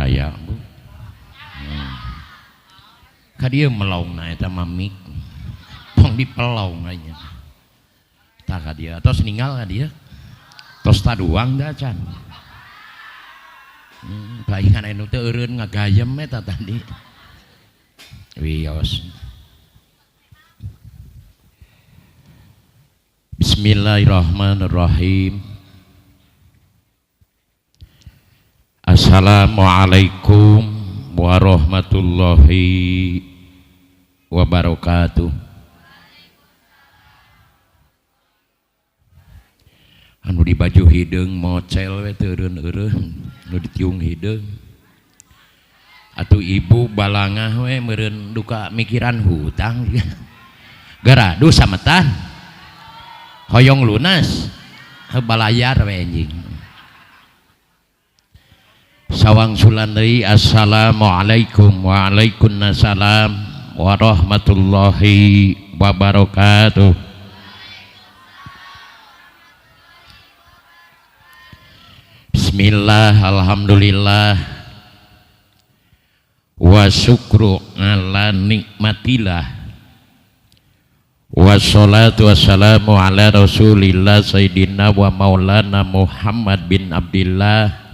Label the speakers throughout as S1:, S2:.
S1: aya Bu. Ka dieu melongna eta mah mik. Tong dipelong aya. Tah ka dieu tos ninggal ka dieu. Tos taduang da can. Palingan anu teu eureun ngagayem eta tadi. Wios. Bismillahirrahmanirrahim. Assalamualaikum warahmatullahi wabarakatuh. Anu di baju hideung mocel we teu eureun-eureun, anu ditiung hideung. Atuh ibu balangah we meureun duka mikiran hutang. Garadu sametan. Hoyong lunas, balayar we anjing. Sawang sulan deui assalamualaikum waalaikumsalam warahmatullahi wabarakatuh. Bismillah, alhamdulillah, wa syukru ala nikmatillah, wassalatu wassalamu ala rasulillah sayyidina wa maulana Muhammad bin Abdillah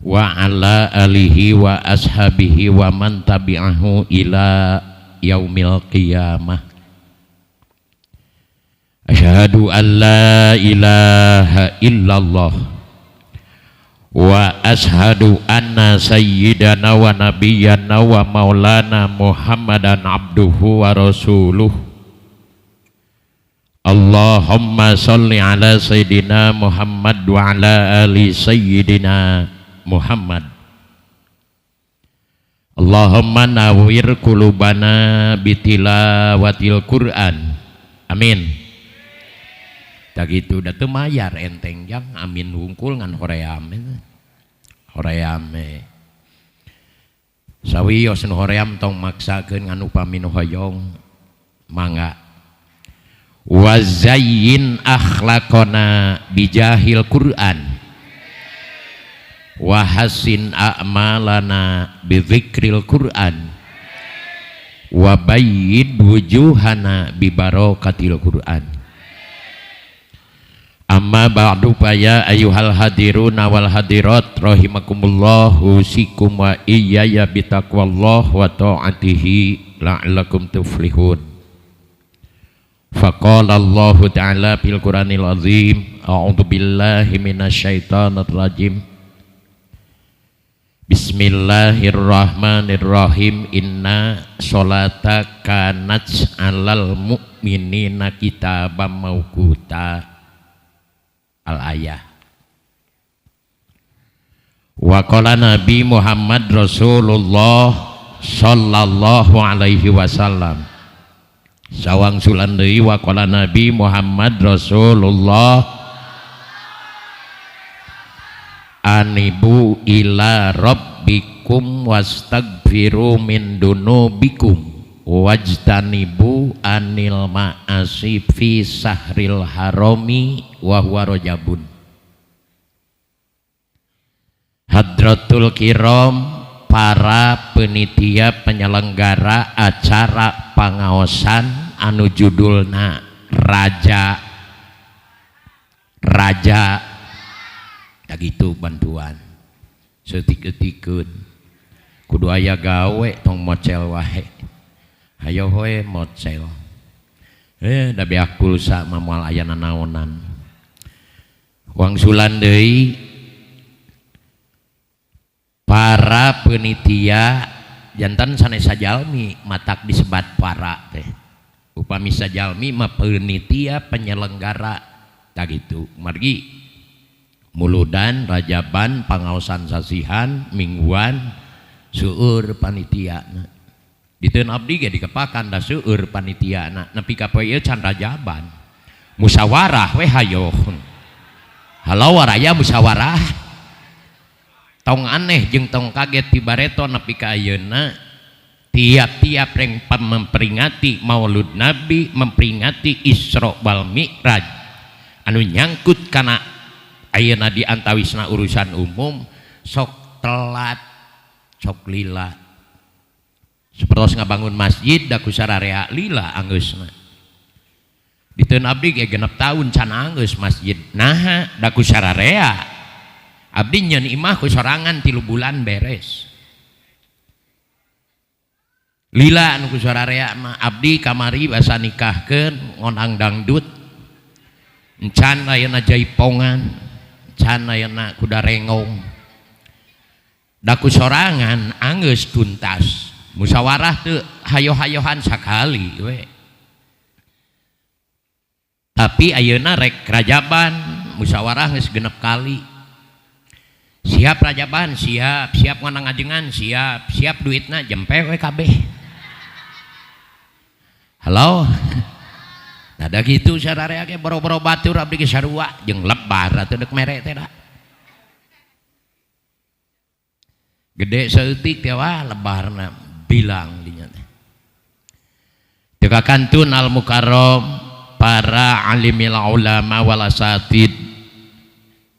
S1: wa ala alihi wa ashabihi wa man tabi'ahu ila yaumil qiyamah. Asyhadu an la ilaha illallah wa ashadu anna sayyidana wa nabiyyana wa maulana Muhammadan abduhu wa rasuluh. Allahumma salli ala sayyidina Muhammad wa ala ali sayyidina Muhammad. Allahumma nawwir qulubana bitilawatil Qur'an. Amin. Tak gitu da teu mayar enteng jang amin wungkul ngan hoream. Hoream. Sawios nu hoream tong maksakeun ngan upami nu hoyong mangga. Wa zayyin akhlaqana bijahil Qur'an wa hasin a'malana bidzikril Qur'an wa bayyid wujuhana bi barakatil Qur'an. Amma ba'du fa ya ayyuhal hadiruna wal hadirat rahimakumullah usikum wa iyaya bitaqwallah wa ta'atihi la'allakum tuflihun. Faqala Allah ta'ala fil Qur'anil azim, a'udzu billahi minasyaitonir rajim. Bismillahirrahmanirrahim. Inna sholata kanat 'alal mu'minina kitaban mauquta. Al-ayah. Wa qala Nabi Muhammad Rasulullah sallallahu alaihi wasallam. Sawang sulan deui wa qala Nabi Muhammad Rasulullah anibu ila rabbikum wastaghfiru min dunubikum wajtanibu anil ma'asi fi sahril harami wa huwa rajabun. Hadratul kiram, para penitia penyelenggara acara pangaosan anu judulna Raja Raja tak gitu bantuan seutik-eutikeun kudu aya gawe tong mocel wae. Hayo hoe mocel. Da beak pulsa mah moal aya nanaonan. Wangsulan deui para penitia jantan sanes sajalmi matak disebat para teh. Upami sajalmi mah penitia penyelenggara tak gitu. Margi muludan, rajaban, pangaosan sasihan, mingguan, seueur panitia. Diteun abdi ge dikepakan da seueur panitiana nepi ka poe ieu can rajaban. Musyawarah we hayo. Halo waraya musyawarah. Tong aneh jeung tong kaget ti bareto nepi ka ayeuna tiap-tiap reng memperingati Maulud Nabi, memperingati Isra wal Mi'raj anu nyangkut kana ayeuna di antawisna urusan umum sok telat Sok lila. Sapertos ngabangun masjid da ku sararea lila anggeusna. Diteun abdi ge 6 tahun can anggeus masjid. Naha da ku sararea. Abdi nyeun imah ku sorangan 3 bulan beres. Lila anu ku sararea mah abdi kamari basa nikahkeun ngonang dangdut. Encan ayeuna jaipongan, encan ayeuna kuda rengong. Da ku sorangan anggeus tuntas. Musyawarah teu hayo-hayohan sakali we. Tapi ayeuna rek rajaban musyawarah geus 6 kali. Siap rajaban, siap, siap ngonang ajengan, siap, siap duitna jempe we kabeh. Halo. Nah da kitu sararea ge boro-boro batur abdi ge sarua jeung lebar atuh deuk mere teh da. Gede saeutik teh wah lebarna bilang dinya teh. Teu kakantun al mukarram para alimil ulama wal asatid,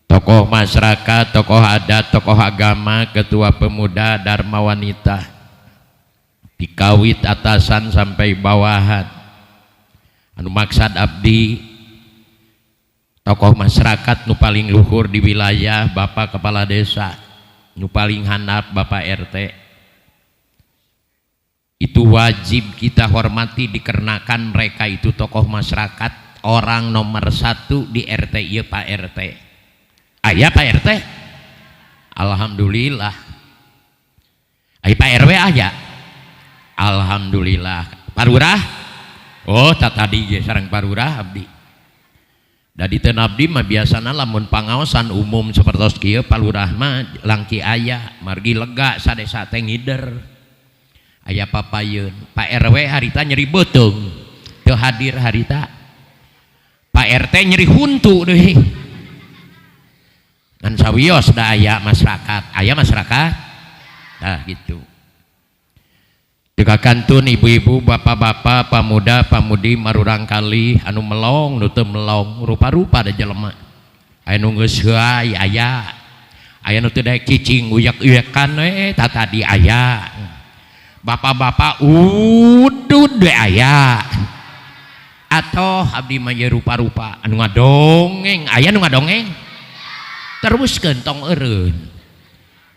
S1: tokoh masyarakat, tokoh adat, tokoh agama, ketua pemuda, dharma wanita, dikawit atasan sampai bawahan. Anu maksad abdi tokoh masyarakat nu paling luhur di wilayah Bapak Kepala Desa, nu paling handap Bapak RT. Itu wajib kita hormati dikarenakan mereka itu tokoh masyarakat, orang nomor 1 di RT ieu Pak RT. Aya Pak RT? Alhamdulillah. Aya Pak RW aya? Alhamdulillah. Pak Lurah? Oh, tak tadi ge sareng Pak Lurah abdi. Da diteun abdi mah biasana lamun pangaosan umum sapertos kieu Pak Lurah mah langki aya, margi lega sadesa teh ngider. Aya papayeun. Pak RW harita nyeri beuteung, teu hadir harita. Pak RT nyeri huntu deui. Ngan sawios da aya masyarakat, aya masyarakat. Tah gitu. Teu kakantun ibu-ibu, bapak-bapak, pamuda, pamudi marurang kali anu melong, nu teu melong, rupa-rupa da jelema. Aya nu geus heuay aya. Aya nu teu daek cicing uyak-uyakan we tah tadi aya. Bapak-bapak udud we aya. Atoh abdi mah ye rupa-rupa anu ngadongeng, aya nu ngadongeng. Teruskeun tong eureun.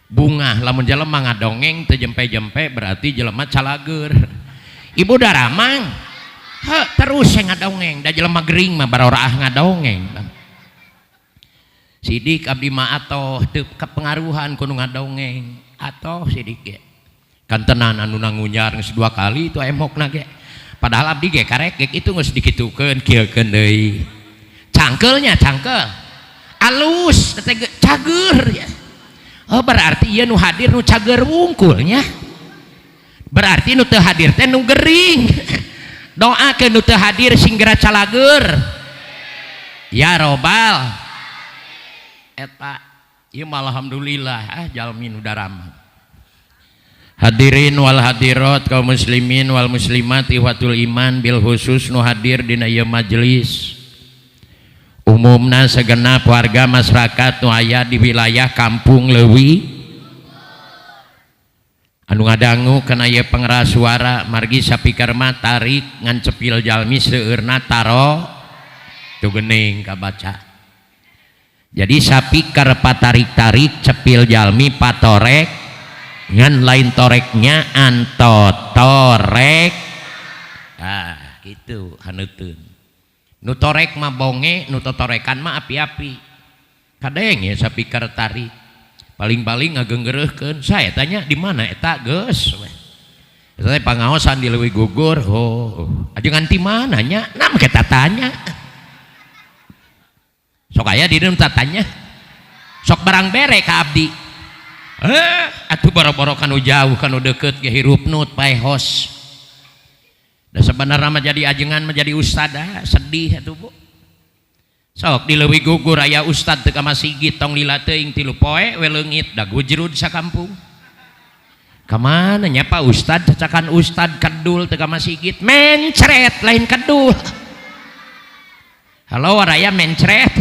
S1: Bungah lamun jelema ngadongeng teu jempe-jempe berarti jelema calageur. Ibu daramang heuh terus saya ngadongeng da jelema gering mah baroraah ngadongeng. Sidik abdi mah atoh teu kepengaruhan ku nu ngadongeng. Atoh sidik ge. Kantenan anu nangunyar geus 2 kali itu emokna ge. Padahal abdi ge karek ge itu geus dikitukeun kieukeun deui. Cangkeulnya cangkeul. Alus teh cager ya. Oh berarti ieu nu hadir nu cager wungkulnya. Berarti nu teu hadir teh nu gering. Doakeun nu teu hadir sing geura calageur. Ya robbal. Eta ieu mah alhamdulillah ah jalmi nu daramang. Hadirin wal hadirat kaum muslimin wal muslimat ihwatul iman bil khusus nu hadir dina ieu majelis. Umumna segenap warga masyarakat nu aya di wilayah Kampung Leuwi anu ngadangu kana ieu pengeras suara margi sapikar mah tarik ngan cepil jalmi seueurna taro tu geuning kabaca. Jadi sapikar patarik-tarik cepil jalmi patorek ngan lain toreknya anto torek. Ah gitu haneutkeun. Nu torek mah bonge, nu totorekan mah api-api. Kadeng ya sapikar tarik. Paling-paling ngagenggereuhkeun. Saya tanya di mana eta geus we. Eta teh pangaosan di Leuwi Gugur. Oh, ajengan ti mana nya? Nah, make tatanya. Sok aya di dieu tatanya. Sok barang bere ka abdi. Atuh boro-boro kanu jauh kanu deukeut ge hirup nut paehos. Da sebenarnya mah jadi ajengan mah jadi ustad ah, sedih atuh Bu. Sok di Leuwi Gugur aya ustad teu ka masigit tong lila teuing 3 poe we leungit da gujrud sakampung. Ka mana nya Pak Ustad cacakan ustad kedul teu ka masigit mencret lain kedul. Halo waraya mencret.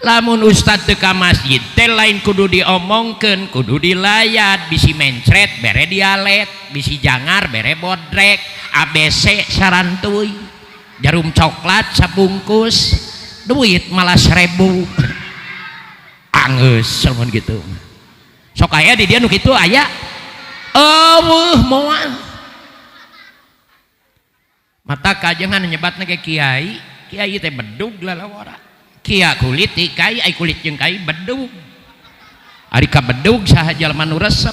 S1: Lamun ustad teu ka masjid teh lain kudu diomongkeun, kudu dilayat, bisi mencret bere dialet, bisi jangar bere bodrek, ABC sarantuy, jarum coklat sabungkus, duit malah 1000. Anggeus lamun kitu. Sok aya di dieu nu kitu aya? Eueuh moal. Mata kajengan nyebatna ke kiai, kiai teh bedug lalawara. Kia kulit ti kai, ai kulit jeung kai bedug. Ari ka bedug saha jalma nu resep?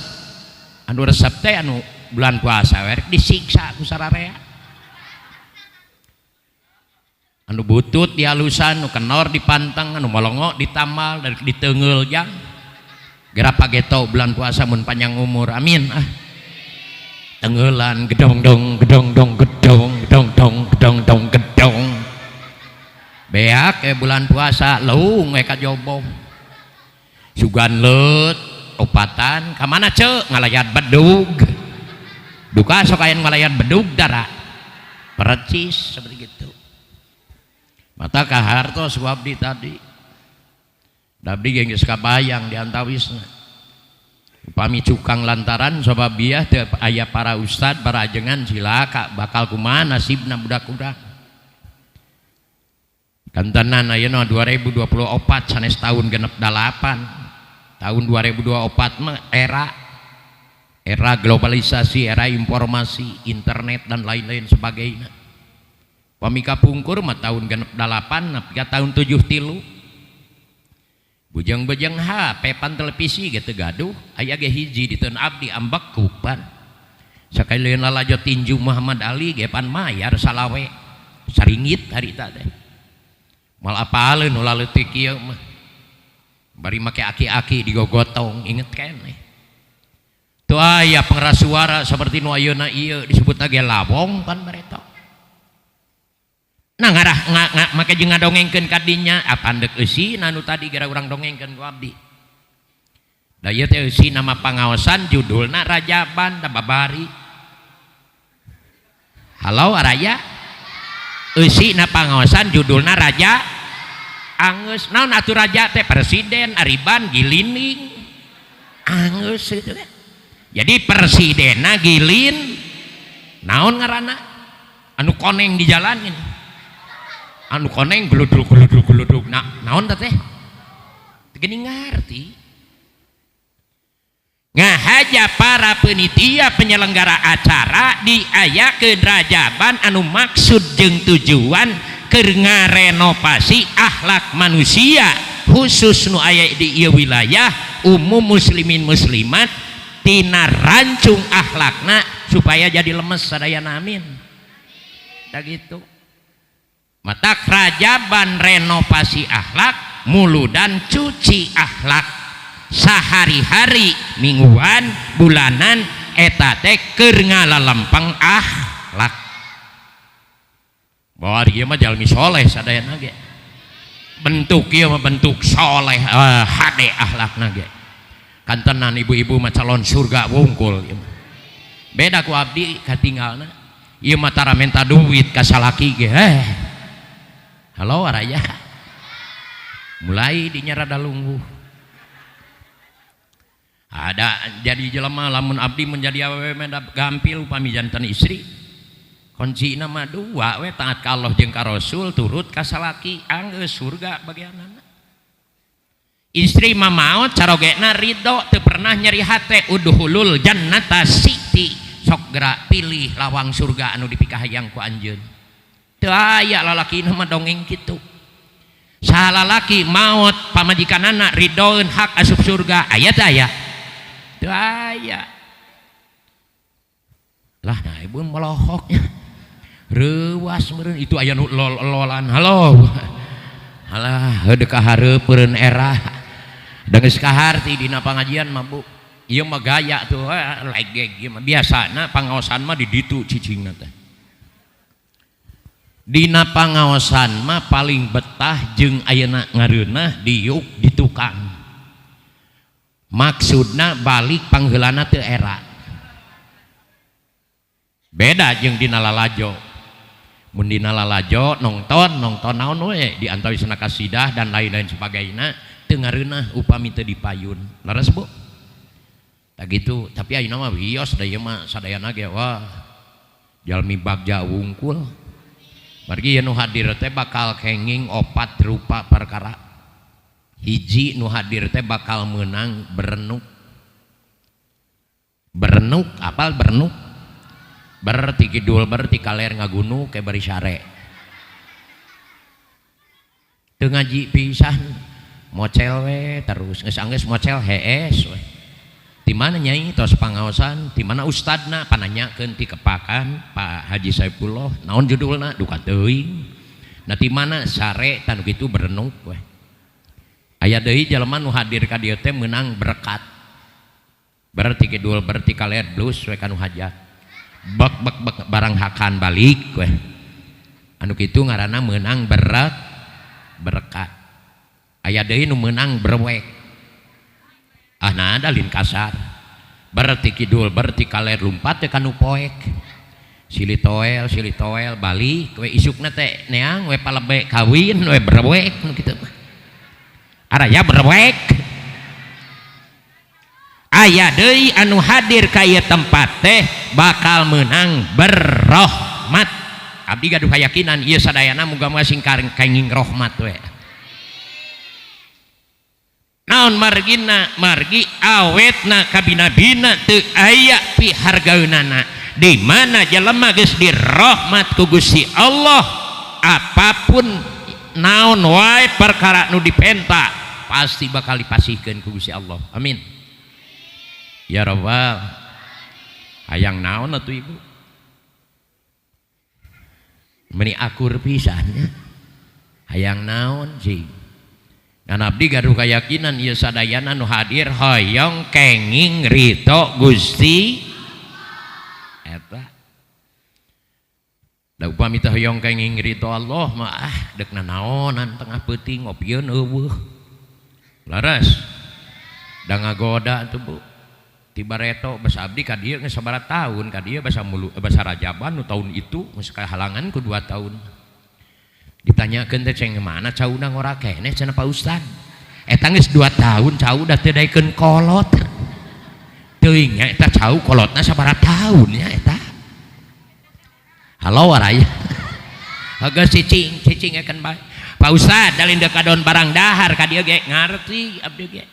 S1: Anu resep teh anu bulan puasa we rek disiksa ku sararea. Anu butut dihalusan, anu kenor dipanteng, anu molongo ditamal, dari diteunggeul jang. Geura pageto bulan puasa mun panjang umur. Amin ah. Tenggelan gedong dong gedong dong gedong gedong dong gedong dong gedong. Beak bulan puasa leung we ka jobo. Sugan leut opatan ka mana ceu ngalayat bedug. Duka sok aya ngalayat bedug dara. Percis seperti gitu. Mata kahartos ku abdi tadi. Abdi ge geus kabayang di antawisna. Upami cukang lantaran sababiah teu aya para ustad, para ajengan cilaka bakal kumaha nasibna budak-budak. Kantenan ayeuna 2024 sanes tahun genep dalapan. Tahun 2024 mah era globalisasi, era informasi, internet dan lain-lain sebagainya. Pami kapungkur mah tahun genep dalapan nepi ka tahun 73. Bujang-bujang HP pan televisi gitu gaduh, aya ge hiji diteun abdi ambek kupan. Sakalian lalajo tinju Muhammad Ali ge pan mayar salawe saringgit harita teh. Mal apaleun nu laleutik ieu mah. Bari make aki-aki digogotong inget keneh. Teu aya pengeras suara seperti nu ayeuna ieu disebutna ge lawong pan bareto. Nah ngarah make jeung ngadongengkeun ka dinya apan deuk eusina nu tadi gara urang dongengkeun ku abdi. Da ieu teh eusi nama pangaosan judulna Rajaban da babari. Halo araya. Eusi na pangaosan judulna Raja Angeus. Naon atuh raja teh presiden ariban gilining. Angeus gitu kan. Jadi presidenna gilin naon ngaranna? Anu koneng di jalan ini. Anu koneng gluduk gluduk gluduk. Nah, naon teh? Geuning ngarti. Ngahaja para penitia penyelenggara acara diayakeun rajaban anu maksud jeung tujuan keur ngarenovasi akhlak manusia khusus nu aya di ieu wilayah umum muslimin muslimat tina rancung akhlakna supaya jadi lemes sadayana amin. Da gitu. Matak rajaban renovasi akhlak muludan cuci akhlak sehari-hari mingguan bulanan eta teh keur ngalalempeng akhlak. Bahwa ieu mah jalmi soleh sadayana ge. Bentuk ieu mah bentuk soleh, hade akhlakna ge. Kantenan ibu-ibu mah calon surga wungkul ieu mah. Beda ku abdi katinggalna. Ieu mah tara menta duit ka salaki ge. Halo araya. Mulai dinya rada lungguh. Ada jadi jelema lamun abdi menjadi awewe mah gampil upami jantan istri. Kuncina mah dua we taat ka Allah jeung ka Rasul turut ka salaki anggeus surga bagianana. Istri mah maot carogena ridho teu pernah nyeri hate udhulul jannata siti sok gerak pilih lawang surga anu dipikahayang ku anjeun. Teu aya lalakina mah dongeng kitu. Saha lalaki maot pamajikanana ridhoeun hak asup surga aya teu aya? Teu aya. Lah nah ibu melohoknya. Reuwas meureun itu aya nu lol-lolan. Halo. Halah heudeuk ka hareup meureun era. Da geus kaharti dina pangajian mah Bu. Ieu mah gaya tuh legeg ieu mah biasana pangaosan mah di ditu cicingna teh. Dina pangaosan mah paling betah jeung ayeuna ngareunah diuk di tukang. Maksudna balik pangheulana teu era. Beda jeung dina lalajo. Mun dina lalajo nongton nongton naon we di antawisna kasidah dan lain-lain sebagainya teu ngareunah upami teu dipayun. Leres Bu? Tah gitu, tapi ayeuna mah wios da ieu mah sadayana ge wah jalmi bagja wungkul. Margi nu hadir teh bakal kenging opat rupa perkara. Hiji nu hadir teh bakal meunang berenuk. Berenuk, apal berenuk? Ber ti kidul ber ti kaler ngagunung ke bari sare. Teu ngaji pisan, mocel we terus, geus anggeus mocel hees we. Di mana nyai tos pangaosan, di mana ustadna pananyakeun ti kepakan Pak Haji Saifullah, naon judulna duka teuing. Nah di mana sare tanu kitu berenung we. Aya deui jelema nu hadir ka dieu teh meunang berkat. Berarti kidul berarti kaler blus we kanu hajat. Bek bek bek barang hakan balik we. Anu kitu ngaranna meunang berkat. Aya deui nu meunang berwek. Ah nah ada lin kasar. Berarti kidul berarti kaler lumpat teh kanu poek. Silih toel balik we isukna teh neang we palebe kawin we berwek nu kitu mah. Araya berwek. Aya deui anu hadir ka ieu tempat teh bakal meunang berrohmat. Abdi gaduh kayakinan ieu sadayana muga-muga sing kenging rohmat we. Naon margina margi awetna kabina-bina teu aya pihargaeunana. Di mana jelema geus dirahmat ku Gusti Allah, apapun naon wae perkara nu dipenta pasti bakal dipasihkeun ku Gusti Allah. Amin ya rabbal. Hayang naon atuh ibu meni akur pisan nya. Hayang naon sih. Ngan abdi gaduh kayakinan ieu sadayana nu hadir hoyong kenging ridho Gusti eta. Da upami teh hoyong kenging ridho Allah mah ah deuk nanaonan tengah peuting ngopieun eueuh. Laras. Da ngagoda atuh Bu. Ti bareto basa abdi ka dieu geus sabaraha tahun ka dieu basa mulu basa Rajaban nu tahun itu geus kahalangan ku 2 tahun. Ditanyakeun teh ceng mana cauna ngora keneh cenah Pak Ustad. Eta geus 2 tahun cau da teu daekeun kolot. Teuing nya eta cau kolotna sabaraha tahun nya eta. Halo waraya. Geus cicing cicing ekeun bae. Pak Ustad dalin deuk kadon barang dahar ka dieu ge ngarti abdi ge.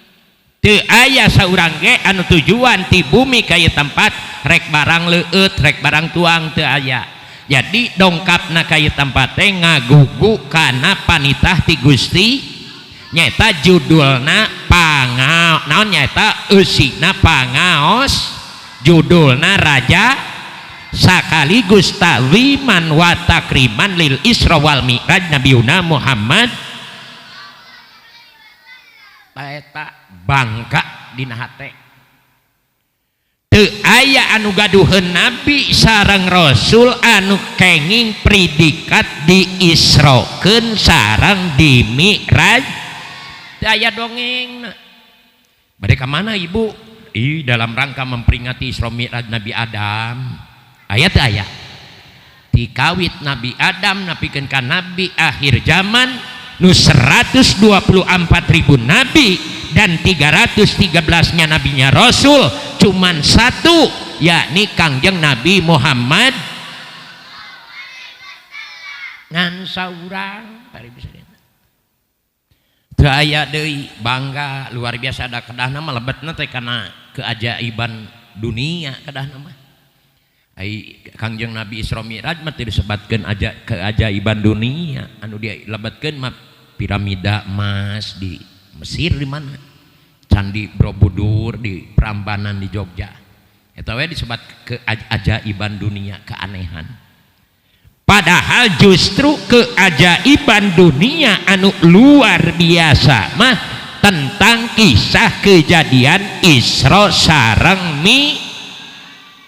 S1: Teu aya saurang ge anu tujuan ti bumi ka ieu tempat rek barang leueut rek barang tuang teu aya. Jadi dongkapna ka ieu tempat teh ngagugu kana panitah ti Gusti nyaeta judulna pangao naon nyaeta eusina pangaos judulna raja sakaligus ta'ziman wa takriman lil Isra wal Mi'raj Nabiuna Muhammad. Eta bangga dina hate. Teu aya anu gaduheun nabi sareng rasul anu kenging predikat diisrokeun sareng di mi'raj. Teu aya dongengna. Bade ka mana ibu? Ih dalam rangka memperingati Isra Mi'raj Nabi Adam. Aya teu aya? Ti kawit Nabi Adam napikeun ka nabi akhir zaman nu 124.000 nabi dan 313-nya nabinya rasul cuman satu yakni Kangjeng Nabi Muhammad ngan saurang bari bisa teu aya deui bangga luar biasa da kedahna mah lebetna teh kana keajaiban dunia kedahna mah. Ai Kangjeng Nabi Isra Mi'raj mah teu disebatkeun aja keajaiban dunia anu dilebetkeun mah piramida emas di Mesir di mana Candi Borobudur di Prambanan di Jogja eta we disebat keajaiban dunia keanehan. Padahal justru keajaiban dunia anu luar biasa mah tentang kisah kejadian Isra sareng Mi.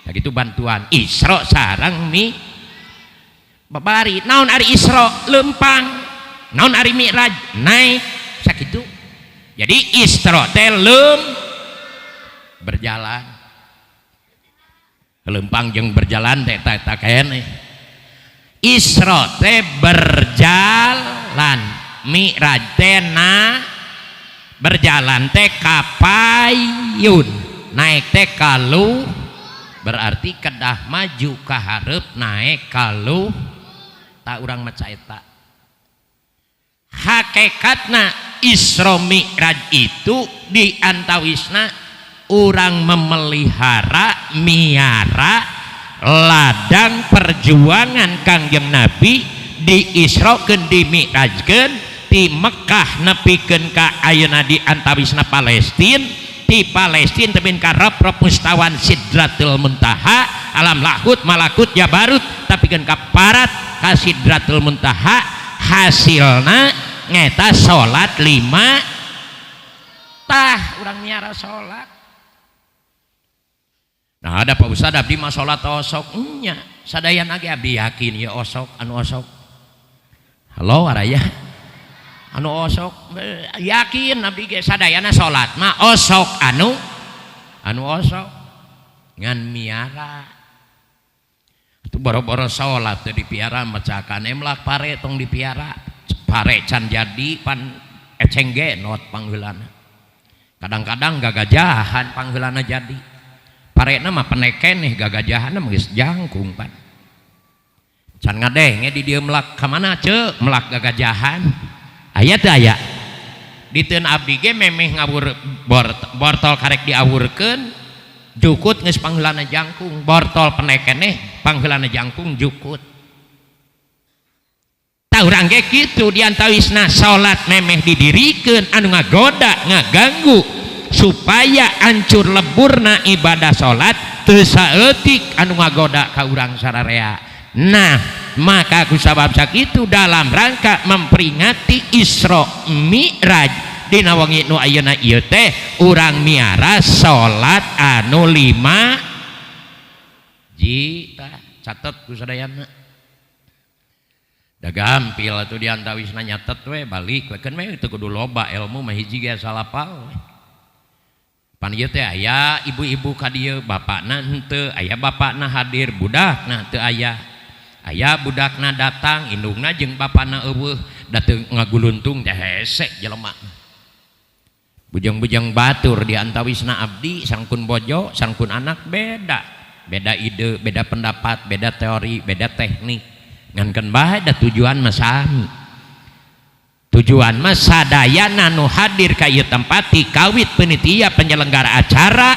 S1: Nah gitu bantuan Isra sareng Mi babari naon ari Isra lempang naon ari Mi'raj naik sakitu. Jadi Isra teh berjalan lempang jeung berjalan teh eta keneh. Isra teh berjalan, Mi'raj teh na berjalan teh kapayun, naik teh kalu, berarti kedah maju ka hareup naik kalu. Tak urang maca eta hakikatna Isra Mi'raj itu di antawisna urang memelihara miara ladang perjuangan Kangjeng Nabi di Isrokeun di Mi'rajkeun ti Mekah nepikeun ka ayeuna di antawisna Palestin, ti Palestin tepin ka Rab-rab Mustawan Sidratul Muntaha, alam lahut malakut jabarut, tapikeun ka parat ka Sidratul Muntaha. Hasilna ngeta salat 5 tah urang miara salat. Nah ada Pak Ustad abdi mah salat osok nya sadayana ge abdi yakin ya osok anu osok. Halo araya anu osok yakin abdi ge sadayana salat mah osok anu anu osok ngan miara. Itu boro-boro salat teh dipiara macakan emlak pare tong dipiara. Pare can jadi pan eceng genot pangheulana. Kadang-kadang gagajahan pangheulana jadi. Parena mah penek keneh gagajahanna mah geus jangkung pan. Can ngadenge di dieu melak ka mana ceu melak gagajahan. Aya teu aya? Diteun abdi ge memeh ngawur bortol karek diawurkeun jukut geus pangheulana jangkung, bortol penek keneh pangheulana jangkung jukut. Tah urang ge kitu diantawisna salat memeh didirikeun anu ngagoda ngaganggu supaya hancur leburna ibadah salat teu saeutik anu ngagoda ka urang sararea. Nah maka kusabab sakitu dalam rangka memperingati Isra Mi'raj dina wengi nu ayeuna ieu teh urang miara salat anu 5 ji. Tah catet ku sadayana da gampil atuh diantawisna nyatet we balik we keun we teu kudu loba ilmu mah hiji ge salapal we. Pan ieu teh aya ibu-ibu ka dieu bapakna henteu, aya bapakna hadir budakna teu aya. Aya budakna datang indungna jeung bapakna eueuh da teu ngaguluntung teh hese jelema. Bujang-bujang batur di antawisna abdi sangkun bojo sangkun anak beda. Beda ide, beda pendapat, beda teori, beda teknik. Ngan keun bae da tujuan mah sami. Tujuan mah sadayana nu hadir ka ieu tempat ti kawit panitia penyelenggara acara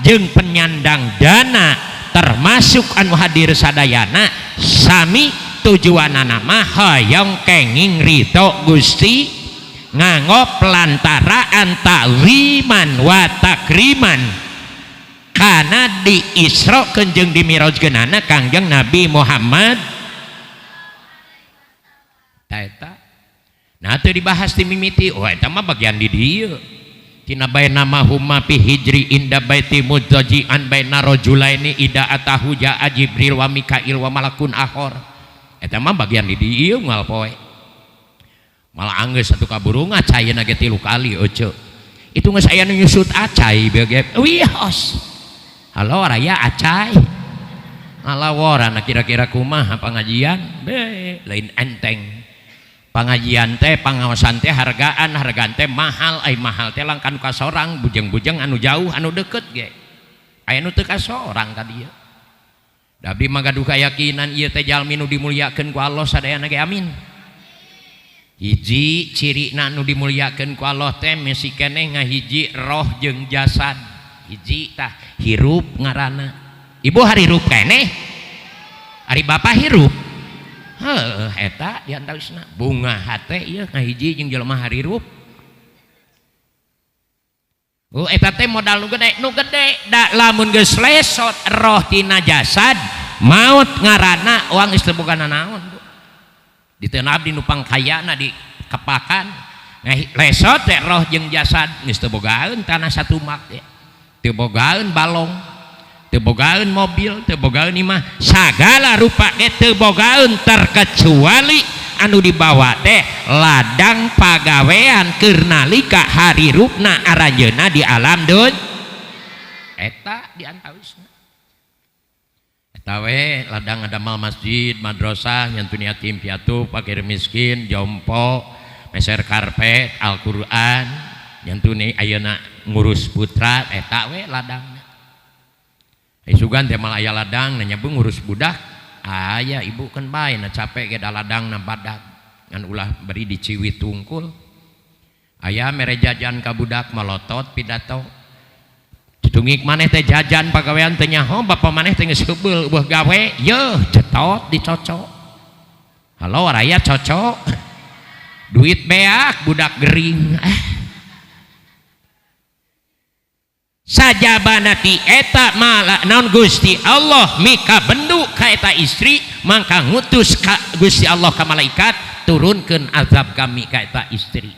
S1: jeung penyandang dana termasuk anu hadir sadayana sami tujuanana mah hoyong kenging ridho Gusti nganggo pelantaraan takziman wa takriman kana di Isra jeung di Mi'rajkeunana Kangjeng Nabi Muhammad. Ta eta nah teu dibahas di mimiti, oh eta mah bagian di dieu tina baina huma fi hijri inda baiti mudzaji'an baina rajulaini ida atahu jaa Jibril wa Mikail wa malakun akhor. Eta mah bagian di dieu moal poe. Malah anggeus satu kaburung acayeuna ge 3 kali euceu. Itu geus aya nu nyusut acai bege. Wios. Halo raya acai. Alaworana kira-kira kumaha pangajian? Be, lain enteng. Pangajian teh pangaosan teh hargaan, hargaan teh mahal, ai mahal teh langkan ka sorang bujeng-bujeng anu jauh anu deket ge. Aya nu teu ka sorang ka dieu. Da abdi mah gaduh kayakinan ieu teh jalmi nu dimulyakeun ku Allah sadayana ge amin. Hiji cirina nu dimulyakeun ku Allah teh mesti keneh ngahiji roh jeung jasad. Hiji tah hirup ngaranna. Ibu harirup keneh? Ari bapa hirup? Heuh eta di antawisna bunga hate ieu ngahiji jeung jelema harirup. Oh eta teh modal nu gede, nu gede da lamun geus lesot roh tina jasad maut ngaranna uang geus teu boga nanaon Bu. Diteun abdi nu pangkayana di kepakan lesot teh roh jeung jasad geus teu bogaeun tanah satumak teh. Teu bogaeun balong, teu bogaeun mobil, teu bogaeun imah, sagala rupa ge teu bogaeun terkecuali anu dibawa teh ladang pagawean keur nalika harirupna aranjeunna di alam dunya. Eta di antawisna. Eta we ladang ngadamal masjid, madrasah, nyantun yatim piatu, fakir miskin, jompo, meser karpet, Al-Qur'an, nyantuni ayeuna ngurus putra eta we ladangna. Sugan teh malah aya ladang nanya bu ngurus budak. Aya ibu kan bae na capek ge da ladangna badag. Ngan ulah beri diciwit tungkul. Aya mere jajan ka budak malotot pidato. Citungik maneh teh jajan pagawean teh nyaho bapa maneh teh geus heubeul eueuh gawe yeuh cetot dicocok. Halo raya cocok. Duit beak budak gering. Sajabana ti eta mala naon Gusti Allah mika bendu ka eta istri mangka ngutus ka Gusti Allah ka malaikat turunkeun azab kami ka eta istri.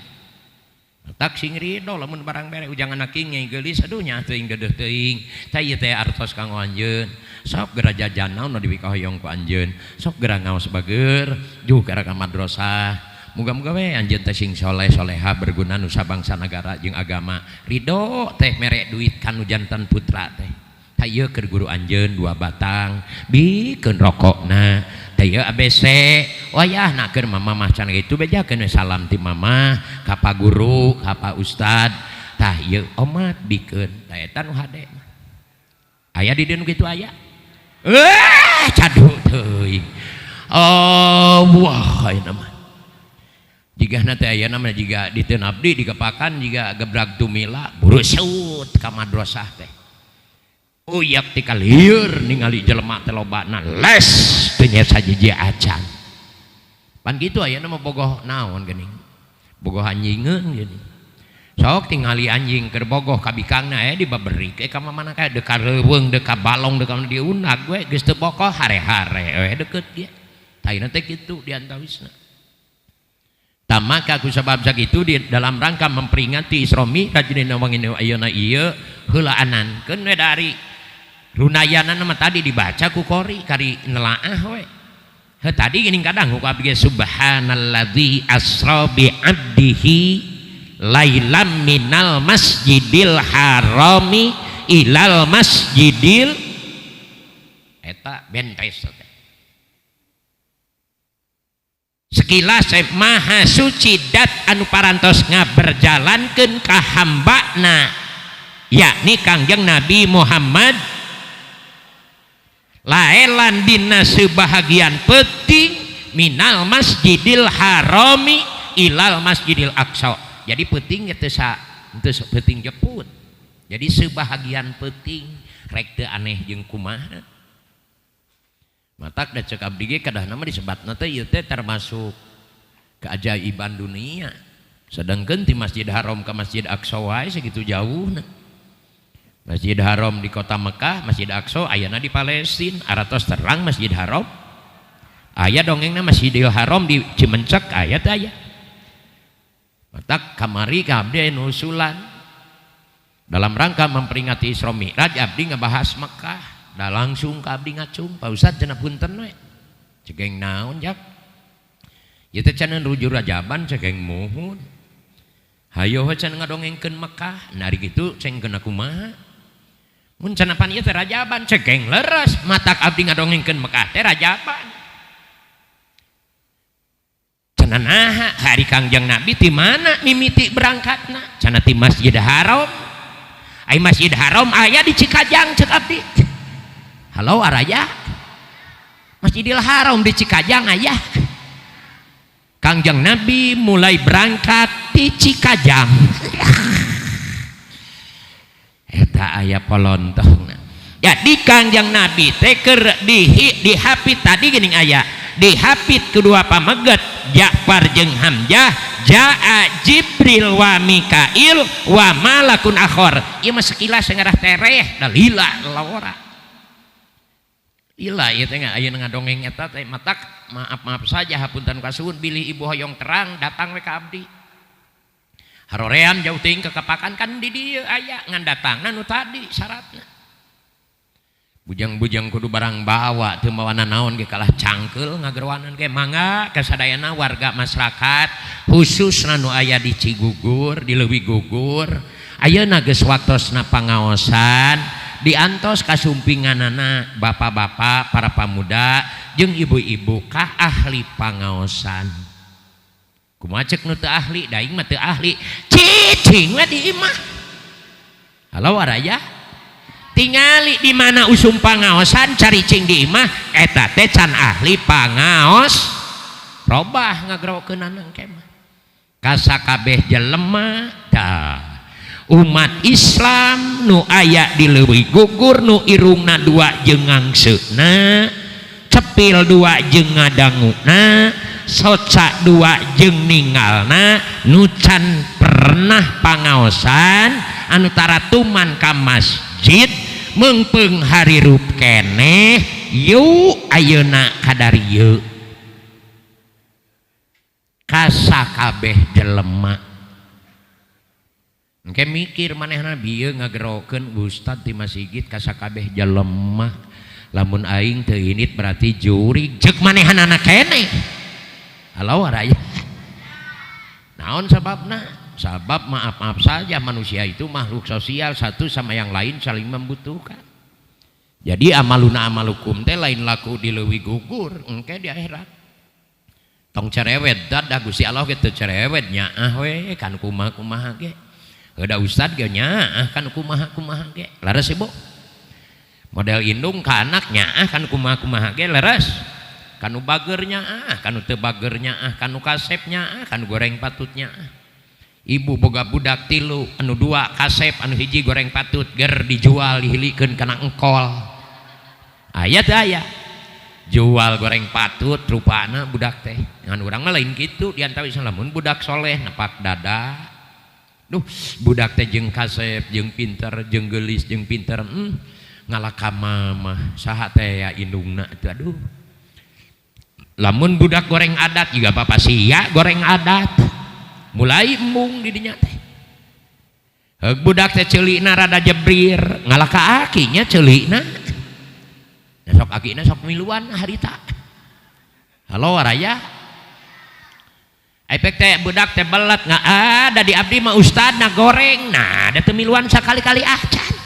S1: Tak sing ridho lamun barang bere ujang anak nyai geulis aduh nya teuing dedeuh teuing tah ieu teh artos kanggo anjeun sok geura jajan naon nu dipikahoyong ku anjeun sok geura ngaos bager juh geura ka madrasah muga-muga we anjeun teh sing soleh soleha berguna nusa bangsa negara jeung agama ridho teh mere duit kanu jantan putra teh tah ieu keur guru anjeun 2 batang bikeun rokokna teh ieu ABC wayah na keur mama mah can kitu bejakeun we salam ti mama ka pa guru ka pa ustad tah ieu omat bikeun tah eta nu hade mah aya di dieu nu kitu aya cadu teuing oh wah ayeuna mah jigana teh ayeuna mah jiga diteun abdi dikepakan jiga gebrag tumila burusut ka madrasah teh uyak ti kalieur ningali jelema teh lobana les teu nya sajiji acan pan kitu ayeuna mah bogoh naon geuning bogoh anjingeun geuning sok tingali anjing keur bogoh ka bikangna aya dibaberi ke ka mamana ka deuk ka reuweung deuk ka balong deuk ka diundag we geus teu bogoh hare-hare we deukeut dia tah ayeuna teh kitu di antawisna. Maka ku sebab sakitu di dalam rangka memperingati Isra Mi'raj dina wangi ayeuna ieu heulaanan keun we dari runayanan mah tadi dibaca ku qori kari nelaah we. Heuh tadi geuning kadang ku abdi subhanalladzi asra bi 'abdihi lailam minal masjidil harami ilal masjidil eta bentes teh. Sekilas maha suci dat anu parantos ngaberjalankeun ka hambana yakni Kangjeng Nabi Muhammad laelan dina sebahagian penting minal masjidil harami ilal masjidil aqsa. Jadi penting teu penting jeput. Jadi sebahagian penting rek teu aneh jeung kumaha. Matak da cek abdi ge kadahna mah disebatna teh ieu teh termasuk keajaiban dunia. Sedangkan di Masjid Haram ke Masjid Aqsa wae segitu jauhna. Masjid Haram di kota Mekah, Masjid Aqsa ayana di Palestina, aratos terang Masjid Haram. Aya dongengna Masjidil Haram di Cimencek aya teh aya. Matak kamari ka abdi aya usulan dalam rangka memperingati Isra Mi'raj abdi ngebahas Mekah. Da langsung ka abdi ngacung, Pak Ustad cenah punten we. Cegeng naon jak? Ieu teh cenah rujur rajaban cegeng muhun. Hayo we cenah ngadongengkeun Mekah, nah ari kitu cengkeun kumaha? Mun cenah pan ieu teh rajaban cegeng leres, matak abdi ngadongengkeun Mekah teh rajaban. Cenah naha hari Kangjeng Nabi ti mana mimiti berangkatna? Cenah ti Masjid Haram. Ai Masjid Haram aya di Cikajang cek abdi. Halo araya Masjidil Haram di Cikajang ayah. Kangjeng Nabi mulai berangkat di Cikajang. Eta aya polontongna. Jadi Kangjeng Nabi teh keur dihapit tadi geuning aya dihapit kedua pameget Ja'far jeung Hamzah jaa Jibril wa Mikail wa malakun akhor. Ieu mah sekilas ngarah tereh dalila lawara. Ila ieu teh ayeuna ngadongeng eta teh matak maaf-maaf saja hapunten kasuhun bilih ibu hoyong terang datang we ka abdi. Haroream jauh teuing kekepakan kan di dieu aya ngan datangna nu tadi syaratna. Bujang-bujang kudu barang bawa teu mawana naon ge kalah cangkeul ngagerwanan ge mangga kasadayana warga masyarakat khususna nu aya di Cigugur di Leuwi Gugur ayeuna geus waktosna pangaosan Diantos kasumpinganana bapak-bapak, para pamuda jeung ibu-ibu ka ahli pangaosan. Kumaha cek nu teu ahli? Da aing mah teu ahli. Cicing we di imah. Halo waraya. Tingali di mana usum pangaosan caricing di imah eta teh can ahli pangaos. Robah ngagerokeunana engke mah. Kasakabeh jelema tah umat Islam nu aya di leuwih gugur nu irungna dua jeung ngangseuna, cepil dua jeung ngadanguna, soca dua jeung ningalna, nu can pernah pangaosan anu taratuman ka masjid meungpeung harirup keneh yuk ayeuna kadarieu kasakabeh jelema. Engke mikir manehna bieu ngagerokeun ustad di masjid kasakabeh jelema, lamun aing teu indit berarti jurig ceuk manehanana keneh. Halo waraya. Naon sababna? Sabab maaf-maaf saja manusia itu makhluk sosial, satu sama yang lain saling membutuhkan. Jadi amaluna amalukum teh lain laku di leuwih gugur engke di akhirat. Tong cerewet dah Gusti Allah ge teu cerewet nyaah we kan kumaha-kumaha ge. Heuda ustad ge nyaah kan kumaha-kumaha ge. Leres ibu. Model indung ka anak nyaah kan kumaha-kumaha ge leres. Kanu bager nyaah, kanu teu bager nyaah, kanu kasep nyaah, kanu goreng patut nyaah. Ibu boga budak tilu, anu dua kasep, anu hiji goreng patut, ger dijual dihilikeun kana engkol. Aya teu aya? Jual goreng patut rupana budak teh. Ngan urang mah lain kitu diantawis lamun budak soleh nepak dada. Duh, budak teh jeung kasep, jeung pinter, jeung geulis, jeung pinter. Ngalaka mama saha teh ya indungna teh aduh. Lamun budak goreng adat juga bapak sia goreng adat. Mulai embung di dinya teh. Heug budak teh ceulikna rada jebrir, ngalaka akinya ceulikna. Nah, sok akina sok miluan harita. Halo waraya. Efek teh budak teh belet nggak ada di abdi mah ustad na goreng, nah ada teu miluan sakali-kali acan.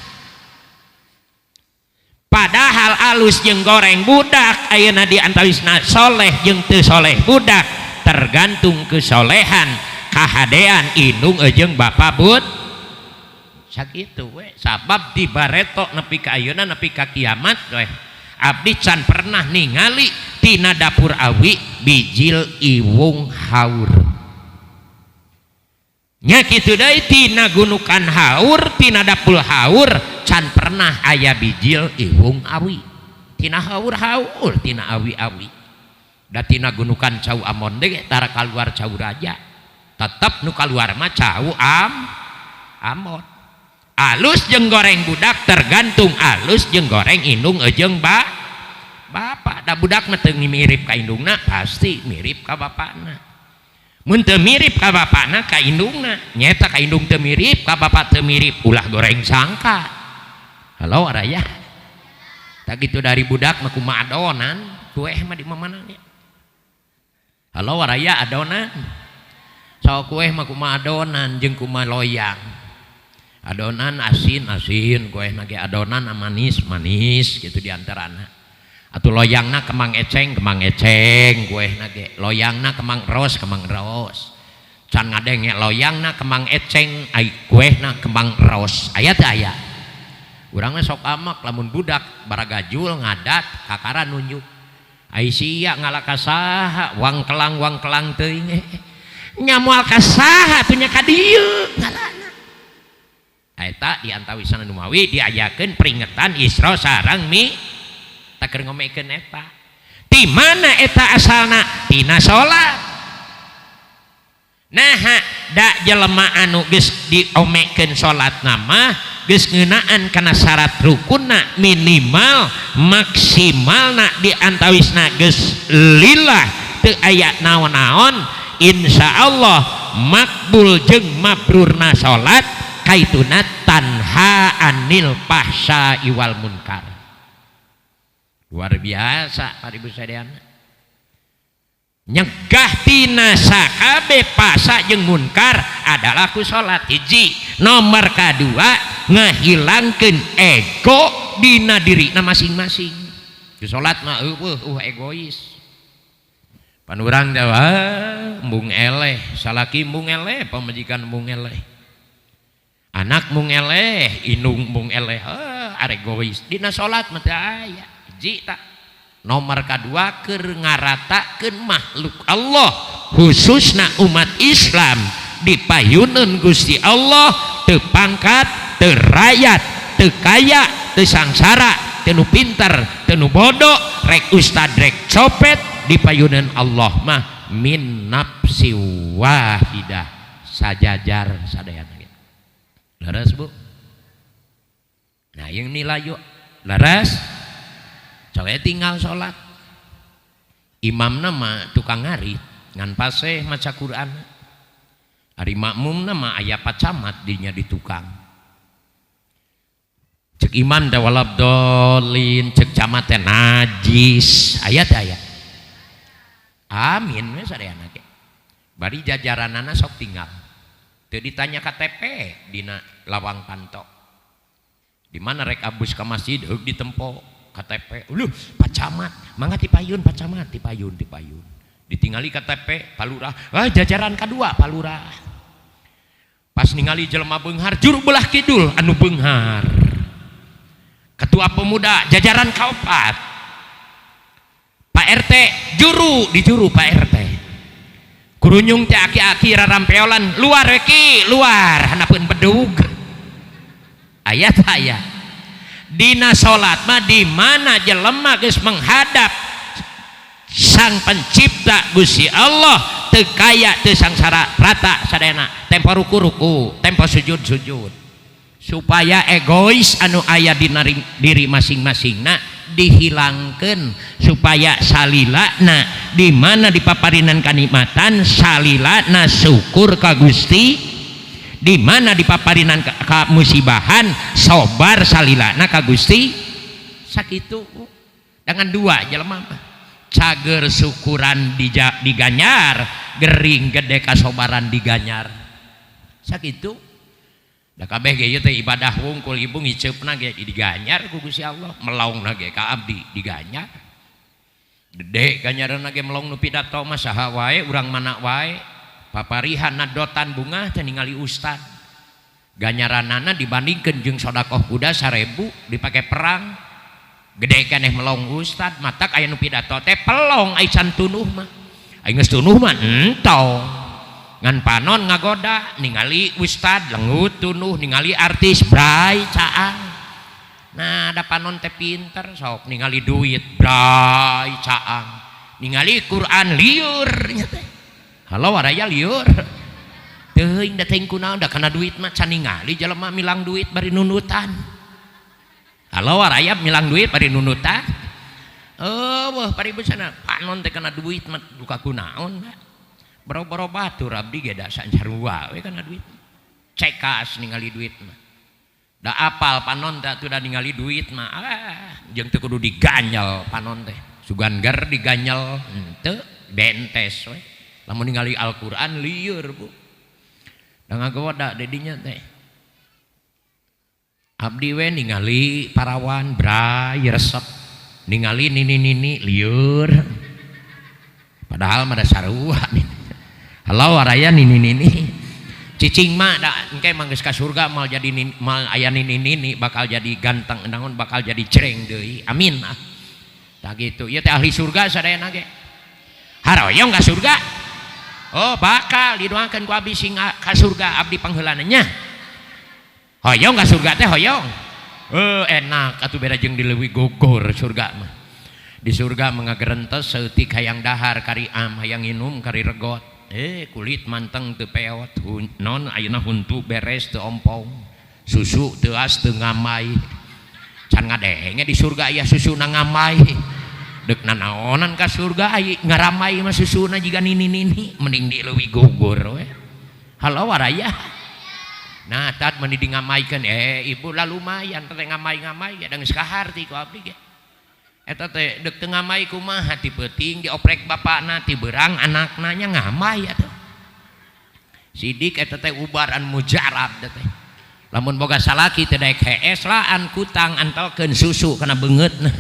S1: Padahal alus jeung goreng budak ayeuna di antawisna soleh jeung teu soleh budak tergantung kesolehan kahadean indung jeung bapa bud sakitu we. Sabab di bareto nepi ka ayeuna nepi ka kiamat we abdi can pernah ningali tina dapur awi bijil iwung haur nya kitu deui tina gunukan haur tina dapur haur can pernah aya bijil iwung awi tina haur-haur tina awi-awi da tina gunukan cau amon deui tara kaluar cau raja tetep nu kaluar mah cau amon. Alus jeung goreng budak tergantung alus jeung goreng indung jeung bapak. Da budak mah teu mirip ka indungna pasti mirip ka bapakna. Mun teu mirip ka bapakna ka indungna, nyaeta ka indung teu mirip ka bapak teu mirip, ulah goreng sangka. Halo araya. Tak gitu dari budak mah kumaha adonan, kueh mah di mamana ge. Halo araya adonan. Sok kueh mah kumaha adonan jeung kumaha loyang. Adonan asin asin kueh nage adonan manis manis gitu diantarana. Atuh loyangna kemang eceng kueh nage loyangna kemang ros kemang ros. Can ngadenge loyangna kemang eceng ai kuehna kemang ros. Aya teu aya? Urang mah sok amak lamun budak baragajul ngadat kakara nunjuk. Ai sia ngalaka saha wangkelang-wangkelang teuing. Nya moal ka saha atuh nya ka dieu ngalana. Eta di antawisana nu mawi diayakeun peringatan Isra sareng Mi tak keur ngomekeun eta. Di mana eta asalna? Tina salat. Naha da jelema anu geus diomekeun salatna mah geus ngeunaan kana syarat rukunna minimal maksimalna di antawisna geus lillah teu aya naon-naon insyaallah makbul jeung mabrurna salat kaituna tanha anil fahsya wal munkar. Luar biasa Pak Ibu sadayana. Nyegah tina sakabe pasa jeung munkar adalah ku salat hiji. Nomor kadua Ngahilangkeun ego dina dirina masing-masing. Di salat mah eueuh egois. Pan urang teh embung eleh, salaki embung eleh, pamajikan embung eleh. Anak mung eleh, indung mung eleh, aregois. Dina salat mah teu aya. Hiji tak. Nomor kadua keur ngaratakeun makhluk Allah, khususna umat Islam dipayuneun Gusti Allah teu pangkat, teu rakyat, teu kaya, teu sangsara, teu nu pinter, teu nu bodoh, rek ustad rek copet dipayuneun Allah mah min nafsi wahidah sajajar sadayana. Leres Bu. Nah yang nilai yuk leres. Coba tinggal sholat. Imam nama tukang ngarit ngan paseh maca Quran. Ari makmum nama aya pacamat dinya di tukang. Cek imam teh walabdolin, cek camat teh najis. Aya teh aya. Amin we sadayana ge. Bari jajaranana sok tinggal. Teu ditanya KTP dina lawang panto. Di mana rek abus ka masjid heug ditempo KTP. Uluh, Pak Camat, mangga tipayun Pak Camat, tipayun, tipayun. Ditingali KTP Pak Lurah. Ah, jajaran kadua Pak Lurah. Pas ningali jelema beunghar juru belah kidul anu beunghar. Ketua pemuda jajaran kaopat. Pak RT juru di juru Pak RT. Kurunyung teh aki-aki rarampeolan luar we ki luar handapeun bedug. Ayat aya. Dina salat mah di mana jelema geus menghadap Sang Pencipta Gusti Allah teu kaya teu sangsara rata sadayana tempo ruku-ruku tempo sujud-sujud supaya egois anu aya dina diri masing-masingna dihilangkeun supaya salilana di mana dipaparinan kanikmatan salilana syukur ka Gusti, di mana dipaparinan ka musibahan sobar salilana ka Gusti. Sakitu dengan dua jelema mah cager syukuran diganyar, gering gede kasobaran diganyar. Sakitu da kabeh ge ieu teh ibadah wungkul ibu ngiceupna ge diganyar ku Gusti Allah, melongna ge ka abdi diganyar. Gede ganjaranna ge melong nu pidato mah saha wae urang mana wae. Paparihan nadotan bunga teh ningali ustad. Ganjaranana dibandingkeun jeung sedekah kuda 1000 dipake perang. Gede keneh melong ustad, matak aya nu pidato teh pelong ai can tunuh mah. Ai geus tunuh mah entong. Ngan panon ngagoda ningali ustad lengut tunuh, ningali artis bray caang. Nah, da panon teh pinter sok ningali duit bray caang. Ningali Quran liur nya teh. Halo waraya liur. Teuing da teuing kunaon da kana duit mah can ningali jelema milang duit bari nundutan. Halo waraya milang duit bari nundutan. Eueuh paribusana panon teh kana duit mah duka kunaon. Boro-boro batur abdi ge da sajarua we kana duit. Cekas ningali duit mah. Da apal panon teh atuh da ningali duit mah. Ah, jeung teu kudu diganyel panon teh. Sugan ger diganyel henteu bentes we. Lamun ningali Al-Qur'an lieur Bu. Da ngagoda dedinya teh. Abdi we ningali parawan bray resep. Ningali nini-nini lieur. Padahal mah da sarua nih. Halo waraya nini-nini. Cicing mah da engke mah geus ka surga mal jadi mal aya nini-nini bakal jadi ganteng naon bakal jadi cereng deui. Amin ah. Tah kitu. Ieu teh ahli surga sadayana ge. Haroyong ka surga? Oh bakal didoakeun ku abdi sing ka surga abdi pangheulana nya. Hoyong ka surga teh hoyong. Enak atuh beda jeung di leuwih gugur surga mah. Di surga mah ngagerentes saeutik hayang dahar kari am hayang nginum kari regot. Kulit manteng teu peot non ayeuna huntu beres teu ompong. Susu teuas teu ngamai. Can ngadenge di surga aya susuna ngamai. Deuk nanaonan ka surga ai ngaramai mah susuna jiga nini-nini mending di leuwih gugur we. Halo waraya. Nah tad meni di ngamaikeun ibu lah lumayan teh ngamai-ngamai ge da geus kaharti ku abdi ge. Eta teh deuk teu ngamai kumaha ti peuting dioprek bapakna ti beurang anakna nya ngamai atuh. Sidik eta teh ubaran mujarab teh. Lamun boga salaki teu daek hees laan kutang antelkeun susu kana beungeutna.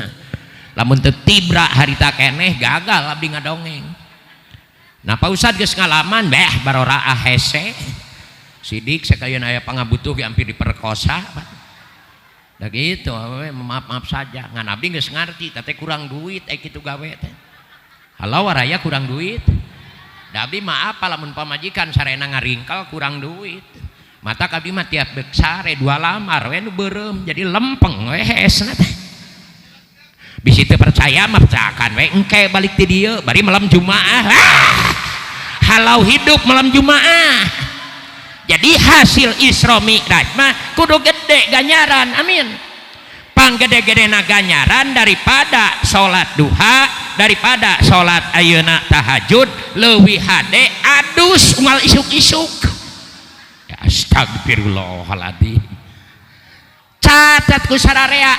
S1: Lamun teu tibra harita keneh gagal abdi ngadongeng. Nah Pak Ustad geus ngalaman beh baroraah hese. Sidik sakalian aya pangabutuh ge hampir diperkosa. Da kitu maaf-maaf saja. Ngan abdi geus ngarti teh kurang duit aya kitu gawe teh. Halo waraya kurang duit. Da abdi mah apa lamun pamajikan sarena ngaringkel kurang duit. Mata abdi mah tiap bek sare dua lamar we nu beureum jadi lempeng we hesna teh. Bisi teu percaya mah percayakan we engke balik ti dieu bari malam Jumaah. Ah, halau hidup malam Jumaah. Jadi hasil Isra Mi'raj mah kudu gede ganjaran. Amin. Panggede-gedena ganjaran daripada salat duha, daripada salat ayeuna tahajud, leuwih hade adus unggal isuk-isuk. Astagfirullahaladzim. Catat ku sararea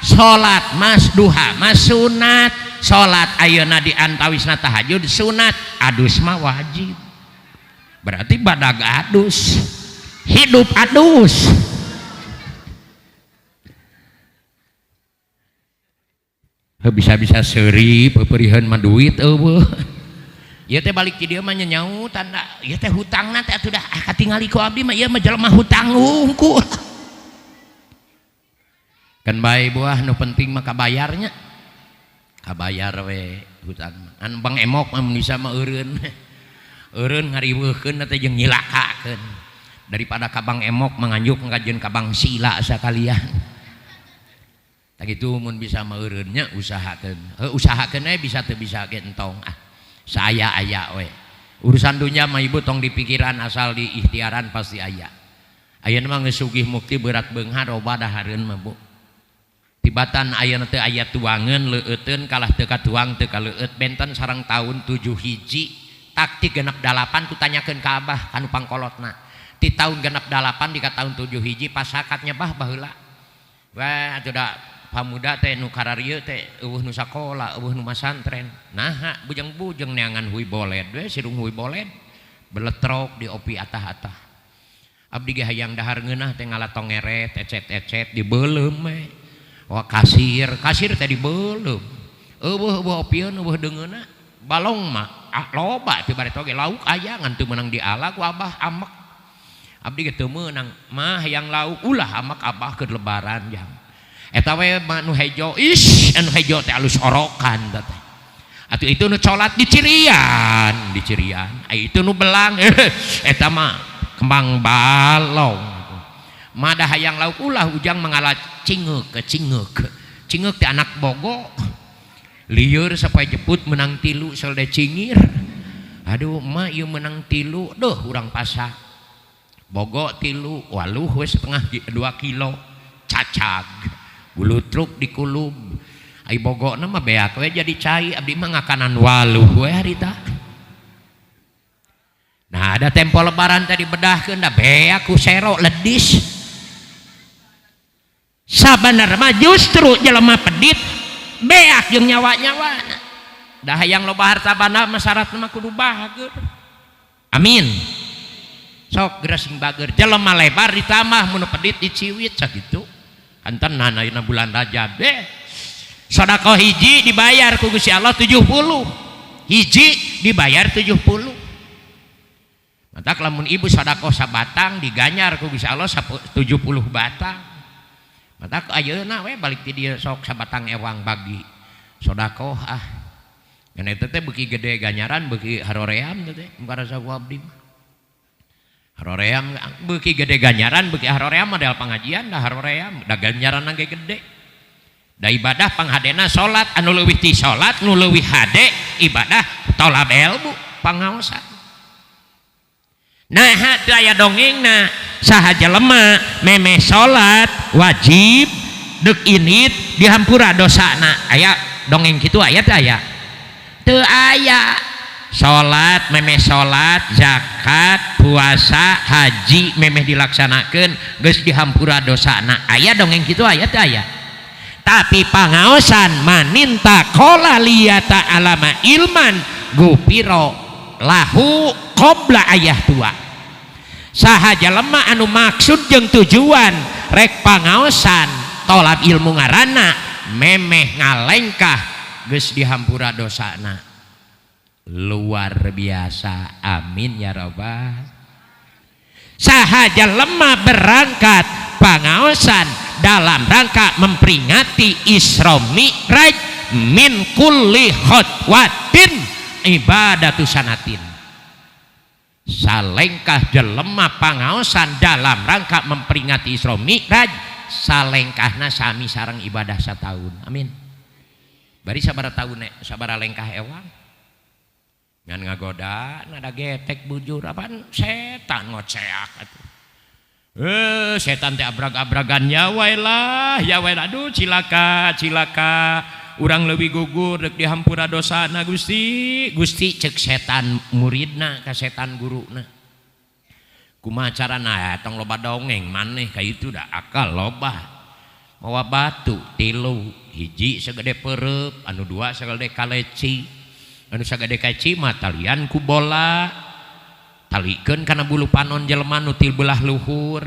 S1: salat mas duha mas sunat, salat ayeuna di antawisna tahajud sunat, adus mah wajib. Berarti badag adus, hidup adus. Bisa-bisa seuri peperihan mah duit eueuh. Ieu teh balik ti dieu mah nyanyaut tanda ieu teh hutangna teh atuh dah katingali ku abdi mah ieu mah jelema hutang hungkul. Kan bae buah nu penting mah kabayarnya. Kabayar we hutang. An Bang Emok mah mun bisa mah eureun. Eureun ngariweuhkeun teh jeung nyilakakeun. Daripada ka Bang Emok manganjuk ngajeun ka Bang Sila sakalian. Tah kitu mun bisa mah eureun nya usahakeun. Heuh usahakeun we bisa teu bisa ge entong ah. Saya aya we. Urusan dunia mah ibu tong dipikiran asal di ikhtiaran pasti aya. Ayeuna mah geus sugih mukti berat beunghar loba dahareun mah bu. Tibatan ayeuna teh aya tuangeun leueuteun kalah teu katuang teu kaleueut benten sareng tahun 7 hiji taktik genep 8 ku tanyakeun ka abah kanu pangkolotna. Ti tahun genep 8 di ka tahun 7 hiji pasakatnya bah baheula. Wah atuh da pamuda teh nu kararieu teh eueuh nu sakola eueuh nu masantren. Naha bujeng-bujeng neangan hui boled we sirung hui boled beletrok di opi atah-atah. Abdi ge hayang dahar ngeunah teh ngala tongeret ecet-ecet dibeuleum we. Wah kasir, kasir teh dibeuleum. Eueuh eueuh opieun eueuh deungeunna. Balong mah ah, loba teh bare toge lauk aya ngan teu meunang diala ku abah amek. Abdi ge teu meunang mah hayang lauk ulah amek abah keur lebaran jang. Eta we mah nu hejo, ish anu hejo teh alus orokan teh. Atuh itu nu colat dicirian, dicirian. Ai itu nu belang, eta mah kembang balong. Madah hayang lauk ulah ujang mangala cingeuk ke cingeuk. Cingeuk teh anak bogo. Lieur sampai jeput menang 3 selde cingir. Aduh emak ieu menang 3, duh urang pasak. Bogo 3, waluh we setengah 2 kilo cacag. Bulutruk dikulub. Ai bogona mah beak we jadi cai abdi mah ngakanan waluh we harita. Nah ada tempo lebaran tadi bedahkeun da beak ku sero ledis. Sabenerna mah justru jelema pedit beak jeung nyawa-nyawana. Da hayang loba harta banda mah syaratna mah kudu bager. Amin. Sok geura sing bager jelema lebar ditambah mun pedit diciwit sakitu. Kantenan ayeuna bulan Rajab deh. Sedekah hiji dibayar ku Gusti Allah 70. Hiji dibayar 70. Matak lamun ibu sedekah sabatang diganyar ku Gusti Allah 70 batang. Matak ayeuna we balik ti dieu sok sabatang ewang bagi sedekah ah. Ngan eta teh beuki gede ganyaran beuki haroream teh karasa ku abdi mah. Haroream beuki gede ganjaran beuki haroream model pengajian dah haroream da ganjaran ge gede. Da ibadah panghadena salat anu leuwih ti salat nu leuwih hade ibadah tolab ilmu pangaosan. Nah teu aya dongengna saha jelema memeh salat wajib deuk init dihampura dosana. Aya dongeng kitu aya teu aya? Teu aya. Salat memeh salat zakat puasa haji memeh dilaksanakeun geus dihampura dosana. Aya dongeng kitu aya teu aya? Tapi pangaosan maninta qala liyata alama ilman gupiro lahu qabla ayah tua. Saha jalema anu maksud jeung tujuan rek pangaosan tolab ilmu ngaranna memeh ngalengkah geus dihampura dosana. Luar biasa, amin ya robbal. Saha jalema berangkat pangaosan dalam rangka memperingati Isra Mi'raj min kulli khotwatin ibadatu sanatin. Salengkah jelema pangaosan dalam rangka memperingati Isra Mi'raj salengkahna sami sareng ibadah sataun. Amin. Bari sabaraha taun nek sabaraha lengkah ewang ngan ngagoda nada getek bujur apaan setan ngoceak atuh. Setan teh abrag-abragan ya waelah ya waelah aduh cilaka cilaka urang leuwih gugur deuk dihampura dosana Gusti Gusti cek setan muridna ka setan guruna kumaha carana tong loba dongeng maneh ka itu da akal loba mawa batu tilu hiji sagede perep anu dua sagede kaleci anu sagede kaci mah talian ku bola talikeun kana bulu panon jelema nu til belah luhur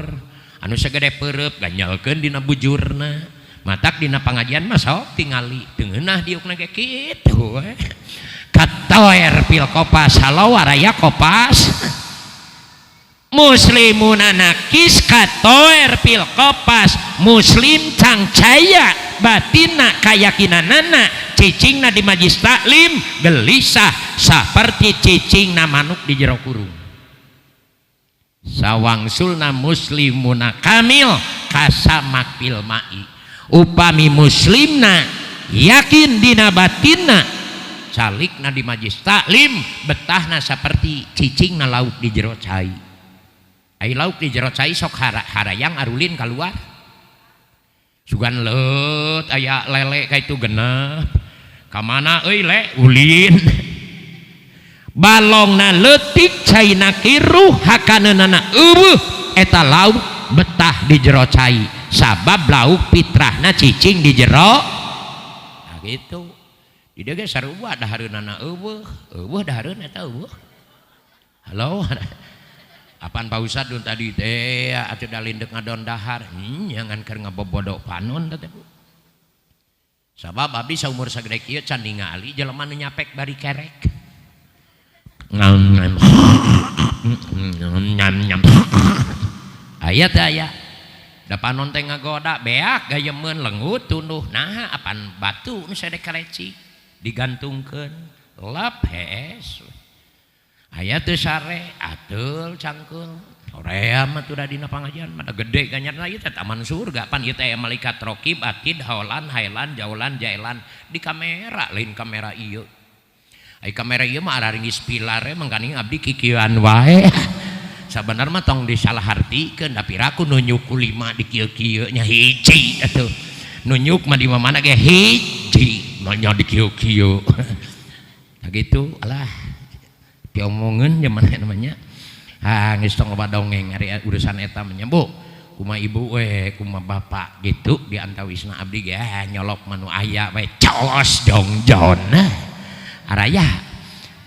S1: anu sagede perep ganyalkeun dina bujurna matak dina pangajian mah sok tingali teu ngeunah diukna ge kitu we katoer pil kopas halo waraya kopas muslimuna nakis katoer pil kopas muslim cangcaya batinna kayakinanana cicingna di majlis taklim gelisah saperti cicingna manuk di jero kurung. Sawangsulna muslimuna kamil kasamak fil ma'i upami muslimna yakin dina batinna calikna di majlis taklim betahna seperti cicingna lauk di jero cai. Ai lauk di jero cai sok harayang arulin keluar sugan leut aya lele ka itu genep ka mana euy le ulin balongna leutik caina kiruh hakaneunana eueuh eta lauk betah di jero cai sabab lauk fitrahna cicing di jero. Nah gitu di dieu ge sarua dahareunana eueuh eueuh dahareun eta eueuh. Halo apaan Pak Ustad dun tadi teh atuh da lindek ngadon dahar ngan keur ngabobodo panon teh Bu. Sabab abdi saumur sagede kieu can ningali jelema nu nyapek bari kerek. Ngam ngam nyam nyam. Aya teh aya. Da panon teh ngagoda beak gayemeun lengut tunduh naha apan batu nu sadek kaleci digantungkeun lap hees. Aya teu sare ateul cangkeul hoream atuh da dina pangajian mah da gede ganyarna ieu teh taman surga pan ieu teh malaikat raqib atid haolan hailan jaulan jailan di kamera lain kamera ieu. Ai kamera ieu mah araringis pilare mangkaning abdi kikieuan wae. Sabenerna mah tong disalahartikeun da piraku nunjuk ku lima di kieu-kieu nya hiji atuh. Nunjuk mah di mana ge hiji mah nya di kieu-kieu. Tah gitu alah diomongeun zaman namanya. Ah geus tong loba dongeng ari urusan eta mah nya Bu. Kumaha ibu we kumaha bapak gitu di antawisna abdi ge nyolok mah nu aya we colos jongjon. Araya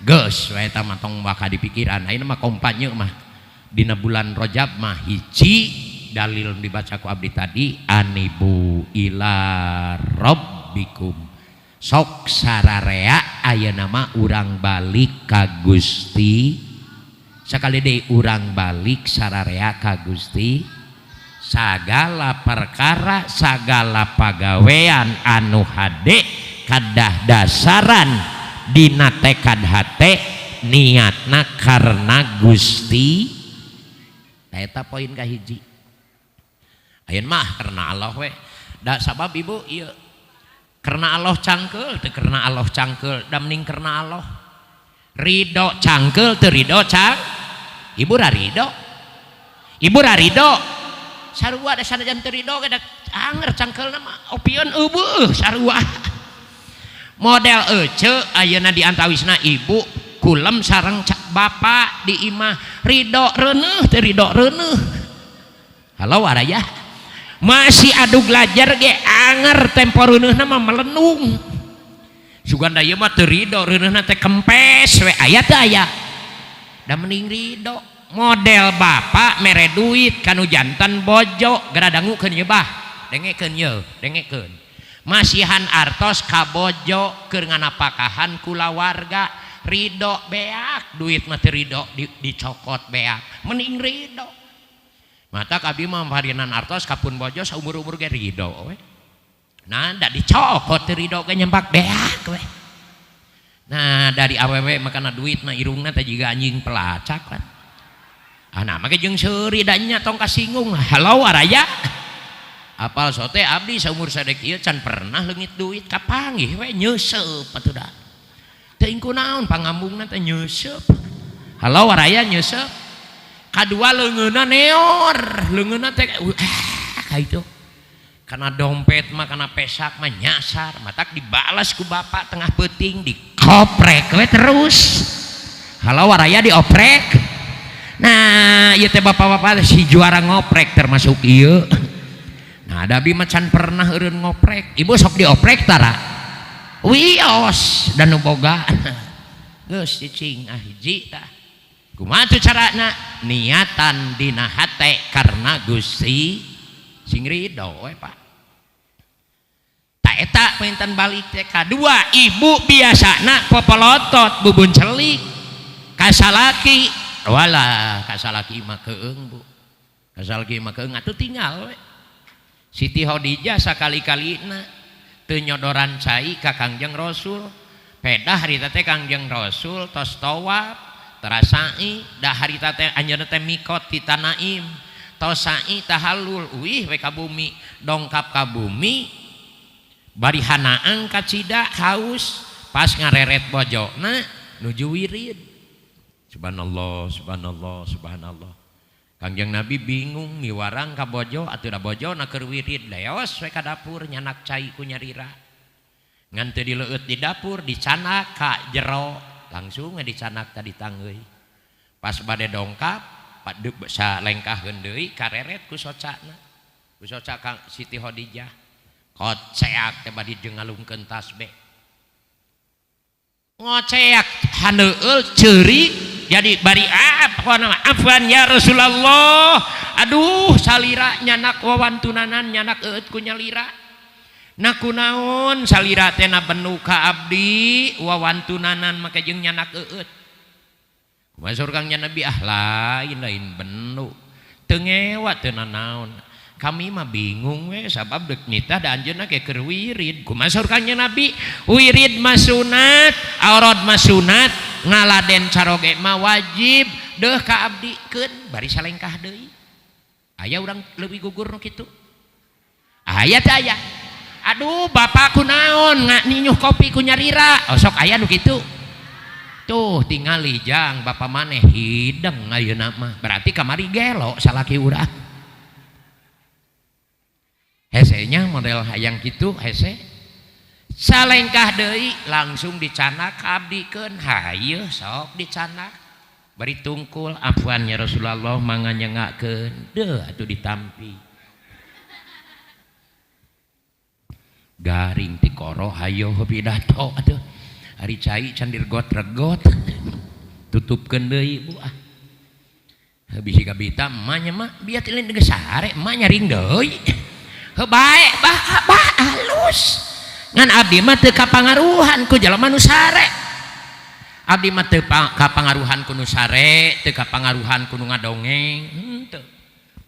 S1: geus we eta mah tong bakal dipikiran. Ayeuna mah kampanye mah dina bulan Rajab mah hiji dalil dibaca ku abdi tadi anibu ila rabbikum sok sararea ayeuna mah urang balik ka Gusti sakali deui urang balik sararea ka Gusti sagala perkara sagala pagawean anu hade kadah dasaran dina tekad hate niatna karena Gusti. Eta poin kahiji. Ayeuna mah karena Allah we. Da sabab ibu ieu karena Allah cangkeul teu karena Allah cangkeul da mending karena Allah. Ridho cangkeul teu ridho cang. Ibu ra ridho. Ibu ra ridho. Sarua da sanajan teu ridho ge da anger cangkeulna mah opieun eueuh sarua. Model ece ayeuna di antawisna ibu kulem sareng bapak di imah ridho reuneuh teu ridho reuneuh. Halo araya masih adug lajar ge anger tempo reuneuhna mah melenung. Sugan da ieu mah teu ridho reuneuhna teh kempes we aya teu aya. Da mending ridho Model bapak mere duit kanu jantan bojo geura dangukeun ieu bah. Dengekeun ieu, dengekeun. Masihan artos ka bojo keur nganapakahan kulawarga, ridho beak duit mah teu ridho dicokot beak. Mending ridho. Mata abdi mah parinan artos ka pun bojo saumur-umur ge ridho we. Nah, da dicokot teu ridho ge nyempak beak we. Nah, dari awewe makana duit mah irungna teh jiga anjing pelacak kan. Ah, nah make jeung seuri da nya tong kasinggung. Halo araya. Apal sote abdi saumur sadek ieu can pernah leungit duit kapanggih we nyeuseup atuh da. Teuing kunaon pangambungna teh nyeuseup. Halo araya nyeuseup. Kadua leungeunna neor, leungeunna teh ka itu. Kana dompet mah kana pesak mah nyasar, matak dibalas ku bapak tengah peuting dikoprek we terus. Halo waraya dioprek. Nah, ieu teh bapak-bapak si juara ngoprek termasuk ieu. Nah, da abdi mah can pernah eureun ngoprek. Ibu sok dioprek tara? Wios dan nu boga. Geus cicing ah hiji tah. Kumaha tuh carana? Niatan dina hate karena Gusti sing ridho we Pak. Tak eta penginten balik teh kadua ibu biasana popolotot bubun celik kasalaki wala kasalaki mah keung Bu. Kasalaki mah keung atuh tinggal we. Siti Khadijah sakali-kalina teu nyodoran cai ka Kangjeng Rasul. Pedah harita teh Kangjeng Rasul tos tawaf terasai dah harita teh anjeunna teh mikot ti Tanaim. Tos sa'i tahallul uih we ka bumi dongkap ka bumi bari hanaang kacida haus pas ngareret bojona nuju wirid. Subhanallah subhanallah subhanallah. Kangjeng Nabi bingung miwarang ka bojo atuh da bojona keur wirid leos we ka dapur nyanak cai ku nyarira. Ngan teu dileueut di dapur dicanak ka jero langsung we dicanak tadi tanggeui. Pas bade dongkap salengkahkeun deui kareret ku socana. Ku soca ka Siti Khadijah. Koceak teh bade jeung ngalungkeun tasbih. Ngoceak haneueul ceurik jadi bari pokona mah afwan ya Rasulullah. Aduh salira nyanak wawantunanan nyanak eueut ku nyalira. Nah kunaon salira teh na benu ka abdi wawantunanan make jeung nyanak eueut. Kumaha saur Kangjeng Nabi ah lain lain benu. Teu ngewa teu nanaon. Kami mah bingung we sabab deuk nitah da anjeunna ge keur wirid. Kumaha saur Kangjeng Nabi? Wirid mah sunat, aurad mah sunat, ngaladen caroge mah wajib. Deuh ka abdi keun bari salengkah deui. Aya urang leuwih gugur nu kitu. Aya teh aya. Aduh bapak kunaon ninyuh kopi ku nyarira. Oh, sok aya nu kitu. Tuh tingali jang bapak maneh hideng ayeuna mah. Berarti kamari gelo salaki urang. Hesenya model hayang kitu hese. Salengkah deui langsung dicanak abdikeun. Hayu sok dicanak. Bari tungkul afwan ya Rasulullah mangga nyengakeun. Deuh atuh ditampi. Garing ti koro hayo pidato atuh. Ari cai can diregot-regot. Tutupkeun deui Bu ah. Bisi kabita emak nya mah biar tilin geus sare emak nyaring deui. Heuh bae bah bah halus. Ngan abdi mah teu kapangaruhan ku jelema nu sare. Abdi mah teu kapangaruhan ku nu sare, teu kapangaruhan ku nu ngadongeng. Henteu.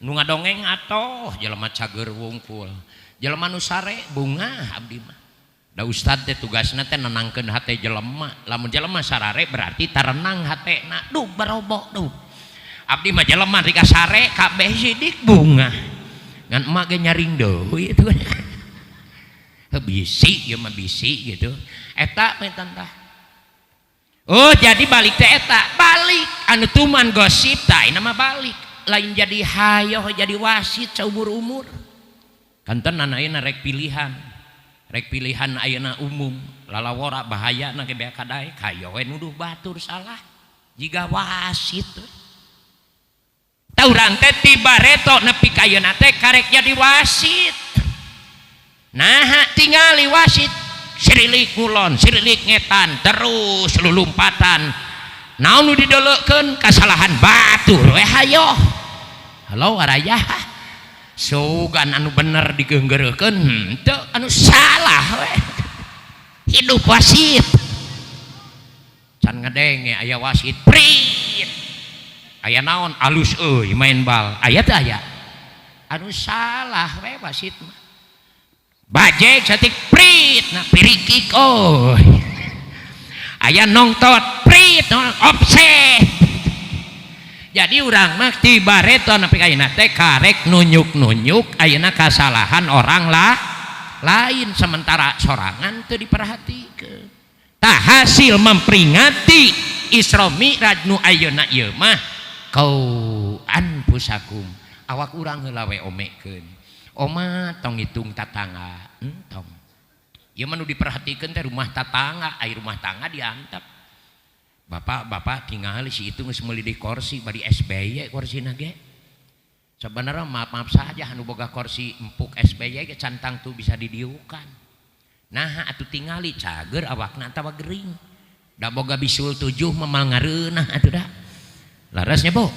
S1: Nu ngadongeng atoh jelema cager wungkul. Jelema nu sare bungah abdi mah. Da ustad teh tugasna teh nenangkeun hate jelema. Lamun jelema sarare berarti tarenang hatena. Duh barobok duh. Abdi mah jelema rika sare kabeh sidik bungah. Ngan emak ge nyaring deui itu. Bisi ieu mah bisi gitu. Eta pinten tah. Oh jadi balik teh eta, balik anu tuman gosip tah ini mah balik. Lain jadi hayoh jadi wasit saumur-umur. Kanten ayeuna rek pilihan. Rek pilihan ayeuna umum, lalawora bahayana ge beak kadaek, hayoh we nuduh batur salah. Jiga wasit we. Tah urang teh ti bareto nepi ka ayeuna teh karek jadi wasit. Nah tingali wasit sirilik ngulon, sirilik ngetan, terus lulumpatan. Naon nu dideleukeun kasalahan batur we hayo. Halo warayah. Sugan anu bener digeunggeureukeun henteu anu salah we. Hidup wasit. Can ngedenge aya wasit prit. Aya naon alus euy main bal. Aya teu aya? Anu salah we wasit mah. Bajek satik prit nah pirikik euy. Aya nongtot prit offside. Jadi urang mah ti bareto nepi ka ayeuna teh karek nunjuk-nunjuk ayeuna kasalahan orang lah lain sementara sorangan teu diperhatikeun. Tah hasil memperingati Isra Mi'raj nu ayeuna ieu mah kau anfusakum awak urang heula we omekeun. Oma tong ngitung tatangga, entong. Ieu mah nu diperhatikeun teh rumah tatangga, ai rumah tangga diantep. Bapak-bapak tingali si itu geus meuli di kursi bari SBY kursina ge. Sebenarnya maaf-maaf saja anu boga kursi empuk SBY ge cantang tuh bisa didiukan. Nah atuh tingali cager awakna atawa gering. Da boga bisul 7 mah ngareunah atuh da. Larasnya Bu.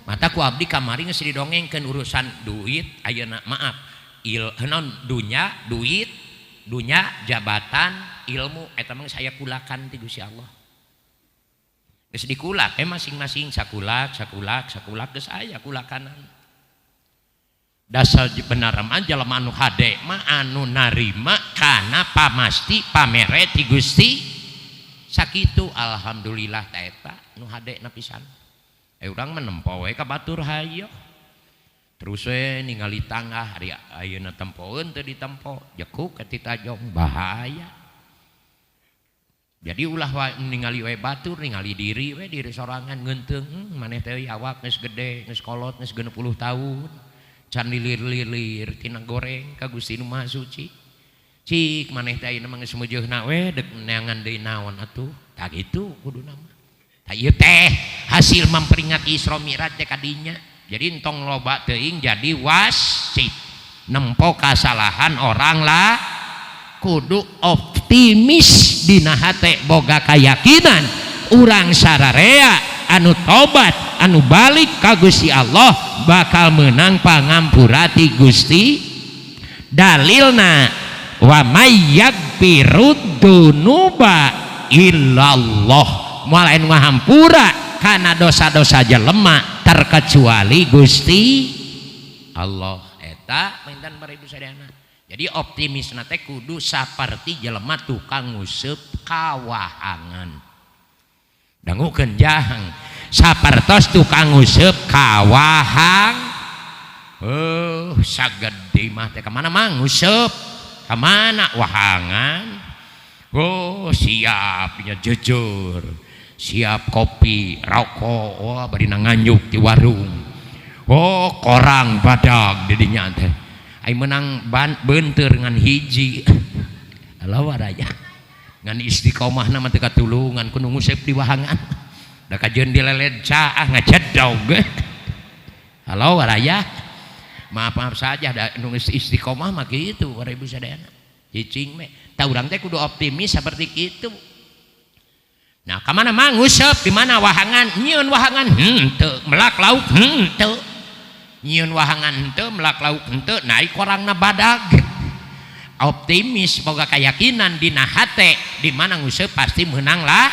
S1: Mata ku abdi kamari geus didongengkeun urusan duit ayeuna maaf il naon dunya duit dunya jabatan ilmu eta mah saya kulakan ti Gusti Allah. Geus dikulak masing-masing sakulak sakulak sakulak geus aya kulakanan. Dasar benar mah jelema anu hade mah anu narima kana pamasti pamere ti Gusti sakitu alhamdulillah ta eta nu hade na pisan. Urang mah nempo we ka batur hayo. Terus we ningali tangga ari ayeuna tempoeun teu ditempo jekuk ka titajong bahaya. Jadi ulah wae ningali we batur ningali diri we diri sorangan ngeunteung maneh teh awak geus gede geus kolot geus 60 tahun can lilir-lilir tina goreng ka Gusti Nu Maha Suci. Cik maneh teh ayeuna mah geus meujeuna we deuk neangan deui naon atuh. Tah kitu kuduna mah. Tah ieu teh hasil memperingati Isra Mi'raj teh kadinya. Jadi entong loba teuing jadi wasit. Nempo kasalahan orang lah kudu optimis dina hate boga keyakinan urang sararea anu tobat anu balik ka Gusti Allah bakal menang pangampura ti Gusti. Dalilna wa may yaghfirud dzunuba illallah, moal aya nu ngahampura kana dosa-dosa jelema terkecuali Gusti Allah. Eta maintan baribu sadayana. Jadi optimisna teh kudu saperti jelema tukang nguseup kawahangan. Dangukeun jahang sapertos tukang nguseup kawahang. Sagede mah teh kamana mah nguseup? Kamana wahangan? Oh, siap nya jujur. Siap kopi, rokok, wah bari nganjuk di warung. Oh, korang badag di dinya teh. Ai menang beunteur ngan hiji. Halo waraya. Ngan istiqomahna mah teu katulungan kudu nguseup di wahangan. Da kajeun dileled caah ngacedog. Halo waraya. Maaf-maaf saja da nu istiqomah mah kitu waraya ibu sadayana. Cicing we. Tah urang teh kudu optimis seperti kitu. Nah, ka mana mah nguseup di mana wahangan? Nyieun wahangan henteu, melak lauk henteu. Nyieun wahangan henteu, melak lauk henteu, naik korangna badag. Optimis boga keyakinan dina hate di mana nguseup pasti menang lah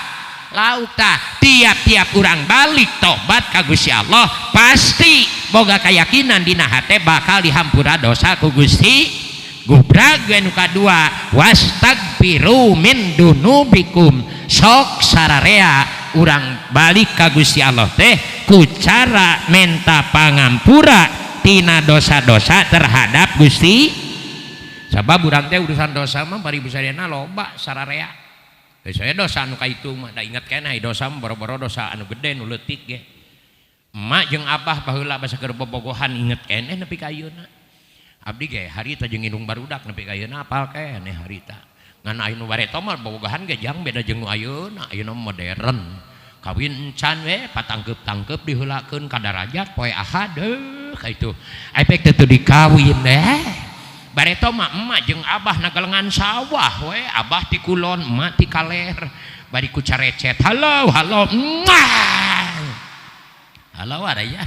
S1: lauk. Tah tiap-tiap urang balik tobat ka Gusti Allah pasti boga keyakinan dina hate bakal dihampura dosa ku Gusti. Gubrag nu kadua wastagfiru min dunubikum, sok sararea urang balik ka Gusti Allah teh ku cara menta pangampura tina dosa-dosa terhadap Gusti. Sabab urang teh urusan dosa mah bari sadayana loba sararea. Saya dosa anu kaitu mah da inget keneh dosa mah boro-boro dosa anu gede nu leutik ge. Emak jeung abah baheula basa keur bobogohan inget keneh nepi ka ayeuna. Abdi ge harita jeung indung barudak nepi ka ayeuna apal keneh harita. Ngan aya nu bareto mah bobogohan ge jang beda jeung nu ayeuna, ayeuna modern. Kawin encan we patangkeup-tangkeup diheulakeun ka darajat poe Ahad deuh ka itu. Efek teh teu dikawin deh. Bareto mah emak jeung abah nagalengan sawah we, abah ti kulon, emak ti kaler. Bari ku carecet. Halo, halo. Mwah. Halo araya.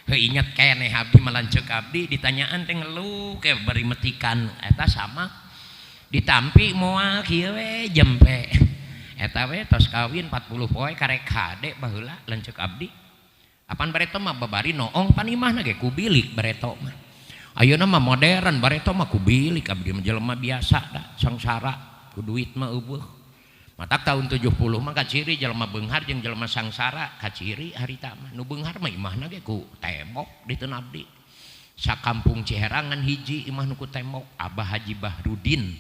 S1: Heuh inget keneh abdi mah lanceuk abdi ditanyaan teh ngeluh ke bari metikan eta sama ditampi moal kieu we jempe. Eta we tos kawin 40 poe karek hade baheula lanceuk abdi. Apan bareto mah babari noong panimahna ge ku bilik bareto mah. Ayeuna mah modern bareto mah ku bilik abdi mah jelema biasa da sangsara ku duit mah eueuh. Matak tahun 70 mah kaciri jelema beunghar jeung jelema sangsara kaciri harita mah. Nu beunghar mah imahna ge ku tembok di teu abdi. Sakampung Ciherangan hiji imah nu ku tembok Abah Haji Bahrudin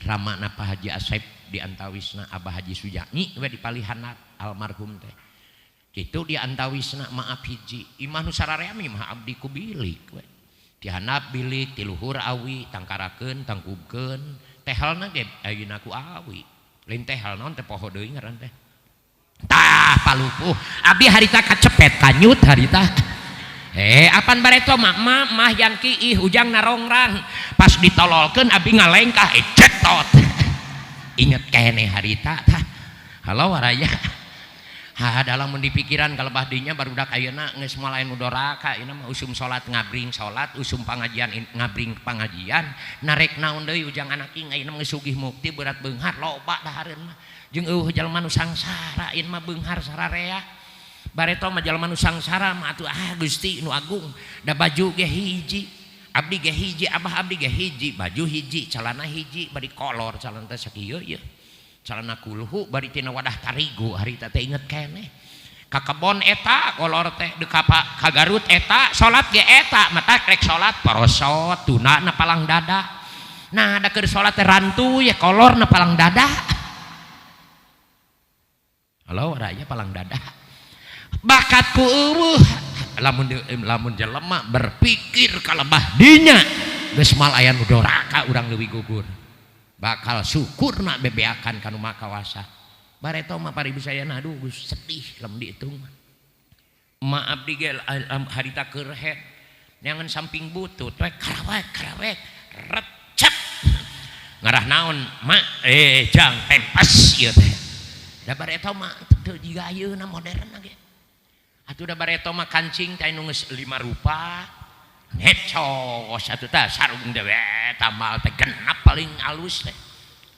S1: ramana Pak Haji Asep di antawisna Abah Haji Sujani we di palihanna almarhum teh. Kitu di antawisna maaf hiji imah nu sararea mah abdi ku bilik we. Di handap bilik ti luhur awi tangkarakeun tangkubkeun tehalna ge ayeuna ku awi. Lain tehal naon teh poho deui ngaran teh. Tah palupuh abdi harita kacepet kanyut harita. Apan bareto mah mah yang kiih ujang narongrang pas ditololkeun abdi ngalengkah cetot. Inget keneh harita tah. Halo waraya. Ha dalam mun dipikiran kalebah dinya barudak ayeuna geus moal aya nu doraka ayeuna mah usum salat ngabring salat usum pangajian ngabring pangajian narek naon deui ujang anak ing ayeuna mah geus sugih mukti berat beunghar loba dahareun mah jeung eueuh jalma nu sangsara ayeuna mah beunghar sararea. Bareto mah jalma nu sangsara mah atuh ah Gusti nu agung da baju ge hiji abdi ge hiji abah abdi ge hiji baju hiji calana hiji bari kolor calana teh sakieu ieu calana kulhu bari tina wadah tarigu harita teh inget keneh ka kebon eta kolor teh deuk ka Garut eta salat ge eta mata rek salat porosot tunana palang dada nah da keur salat teh rantu ye kolorna palang dada. Halo raya palang dada bakatku eueuh lamun jelema berpikir kalebah dinya geus moal aya nu doraka urang leuwih gugur bakal syukurna bebeakan kanu makawasa. Bareto mah paribisayana aduh geus sedih lamun diitung mah. Ma abdi ge harita keur head neangan samping butut we karawek karawek recep ngarah naon ma jang pempas ieu teh. Da bareto mah teu jiga ayeuna modern ge. Atuh da bareto mah kancing teh nu geus 5 rupa ngecos atuh tah sarung teh we tamal teh genep paling alus teh.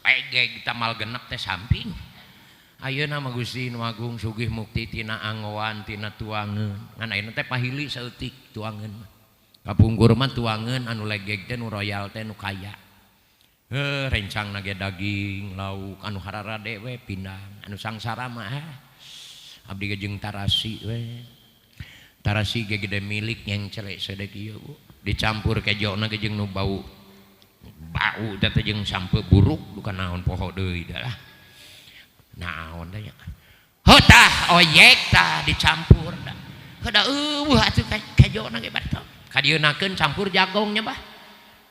S1: Pegeg tamal genep teh samping. Ayeuna mah Gusti nu Agung sugih mukti tina angoan tina tuangeun. Ngan ayeuna teh pahili saeutik tuangeun mah. Kapungkur mah tuangeun anu legeg teh nu royal teh nu kaya. Heuh rencangna ge daging lauk anu hararade we pindang anu sangsara mah abdi ge jeung tarasi we. Tarasi ge gede milik nyengcelek sedek ieu Bu. Dicampur kejona ge jeung nu bau. Bau teh jeung sampe buruk bukan naon poho deui da lah. Naon teh nya. Heuh tah oyek tah dicampur da. Heuh da eueuh atuh kejona ge bato. Kadieunakeun campur jagong nya bah.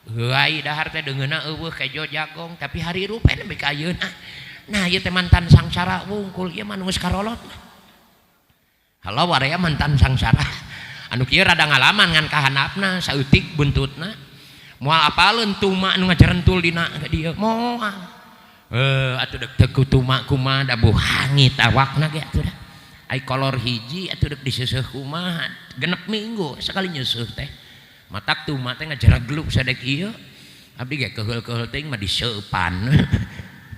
S1: Heuh ai dahar teh deungeunna eueuh kejo jagong tapi hari rupe nepi ka ayeuna. Nah ieu teh mantan sangsara wungkul ieu mah nu geus karolot mah. Halo waraya mantan sangsara. Anu kieu rada ngalaman ngan kahanapna saeutik buntutna. Moal apaleun tuma nu ngajerentul dina ka dieu moal. Atuh deuk teu kutuma kumaha da buhangit awakna ge atuh da. Ai kolor hiji atuh deuk diseuseuh kumaha genep minggu sakali nyeuseuh teh. Matak tuma teh ngajeregluk sadek ieu. Abdi ge keheul-keheul teuing mah diseupan.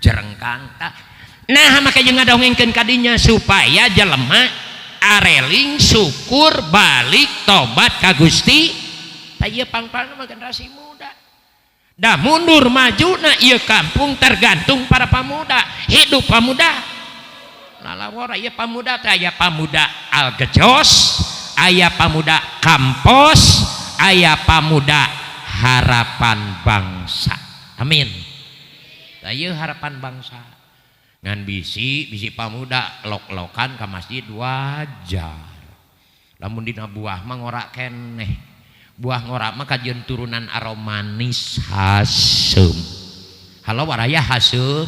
S1: Jerengkang tah. Nah make jeung ngadongengkeun ka dinya supaya jelema areling syukur balik tobat ka Gusti. Tah ieu pangpangna mah generasi muda. Dah mundur majuna ieu kampung tergantung para pamuda, hidup pamuda. Lalawora ieu pamuda teh aya pamuda Algejos, aya pamuda Kampos, aya pamuda harapan bangsa. Amin. Tah ieu harapan bangsa. Ngan bisi pamuda lok-lokan ka masjid wajar. Lamun dina buah mah ngorak keneh. Buah ngorak mah kajian turunan aromanis hasem. Halo waraya hasem.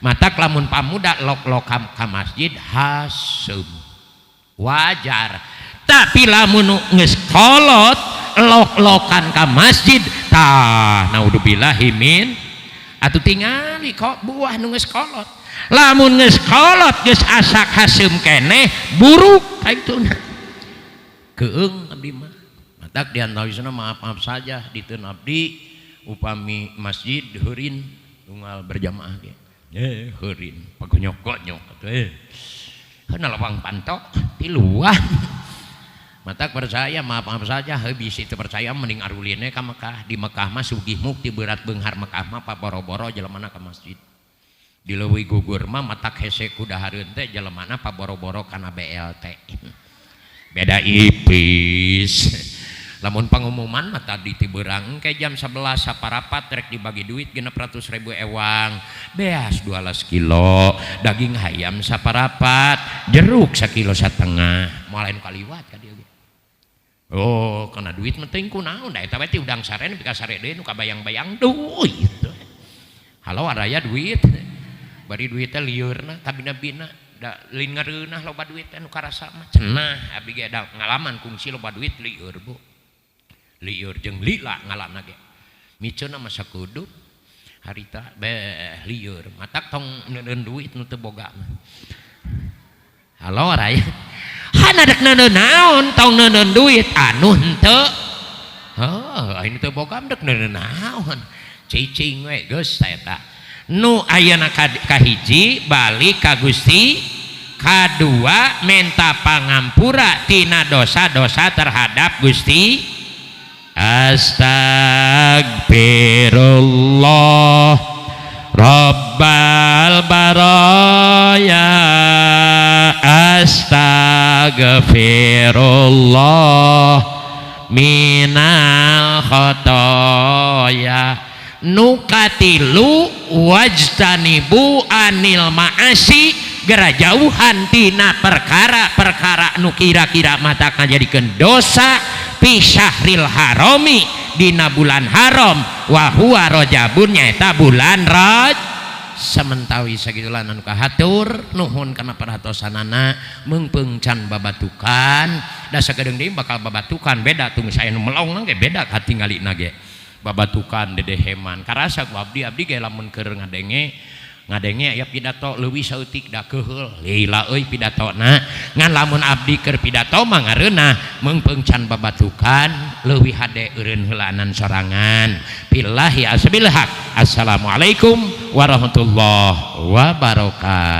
S1: Matak lamun pamuda lok-lokam ka masjid hasem. Wajar. Tapi lamun geus kolot lok-lokan ka masjid Tah, naudzubillahi min. Atuh tingali kok buah nu geus kolot. Lamun geus kolot geus asak haseum keneh buruk kaituna. Keung abdi mah. Matak diantawisna maaf-maaf saja diteun abdi upami masjid heurin unggal berjamaah ge. Heurin pagonyok-gonyok atuh eh. Heuh lawang pantok tiluan. Matak percaya maaf-maaf saja heuh bisi teu percaya mending arulinne ka Mekah. Di Mekah mah sugih mukti berat beunghar Mekah mah paboro-boro jelemana ka masjid. Di leuwih gugur mah matak hese ku dahareun teh jelemana paboro-boro kana BLT. Beda ipis. Lamun pengumuman mah tadi ti beurang engke jam 11 saparapat rek dibagi duit 600.000 ewang, beas 12 kilo, daging hayam saparapat, jeruk sakilo satengah, moal lain kaliwat ka dieu ge. Oh, kana duit mah teuing kunaon da eta we ti udang sare nepi ka sare deui nu kabayang-bayang duit. Halo araya duit. Bari duit teh lieurna kabina-bina da lain ngareunah loba duit teh nu karasa mah cenah abdi ge da ngalaman kungsi loba duit lieur bu. Lieur jeung lila ngalana ge. Miceunna mah sakudu harita beh lieur matak tong neuneun duit nu teu boga mah. Halo araya. Hana dek neuneun naon tong neuneun duit anu henteu. Heuh, anu teu boga dek neuneun naon. Cicing we geus eta. Nu ayeuna kahiji balik ka Gusti, kadua menta pangampura tina dosa-dosa terhadap Gusti. Astagfirullah Rabbal baraya, astagfirullah minal khotoya. Nu katilu wajtanibu anil maasi, gera jauhan tina perkara-perkara nu kira-kira mata ngajadikeun dosa fi syahril harami dina bulan haram wa huwa rajabun nyaeta bulan Raj. Samentawi sagitulah anu kahatur nuhun kana perhatosanana meungpeung can babatukan da sakedeung deui bakal babatukan beda tung saya nu melong ge beda katingalina ge babatukan dedeheman karasa ku abdi abdi ge lamun keur ngadenge ngadenge aya pidato leuwih saeutik da keuheul lila euy pidatona ngan lamun abdi keur pidato mah ngareunah meungpeung can babatukan leuwih hade eureun heulaanan sorangan billahi asbil haq. Assalamualaikum warahmatullahi wabarakatuh.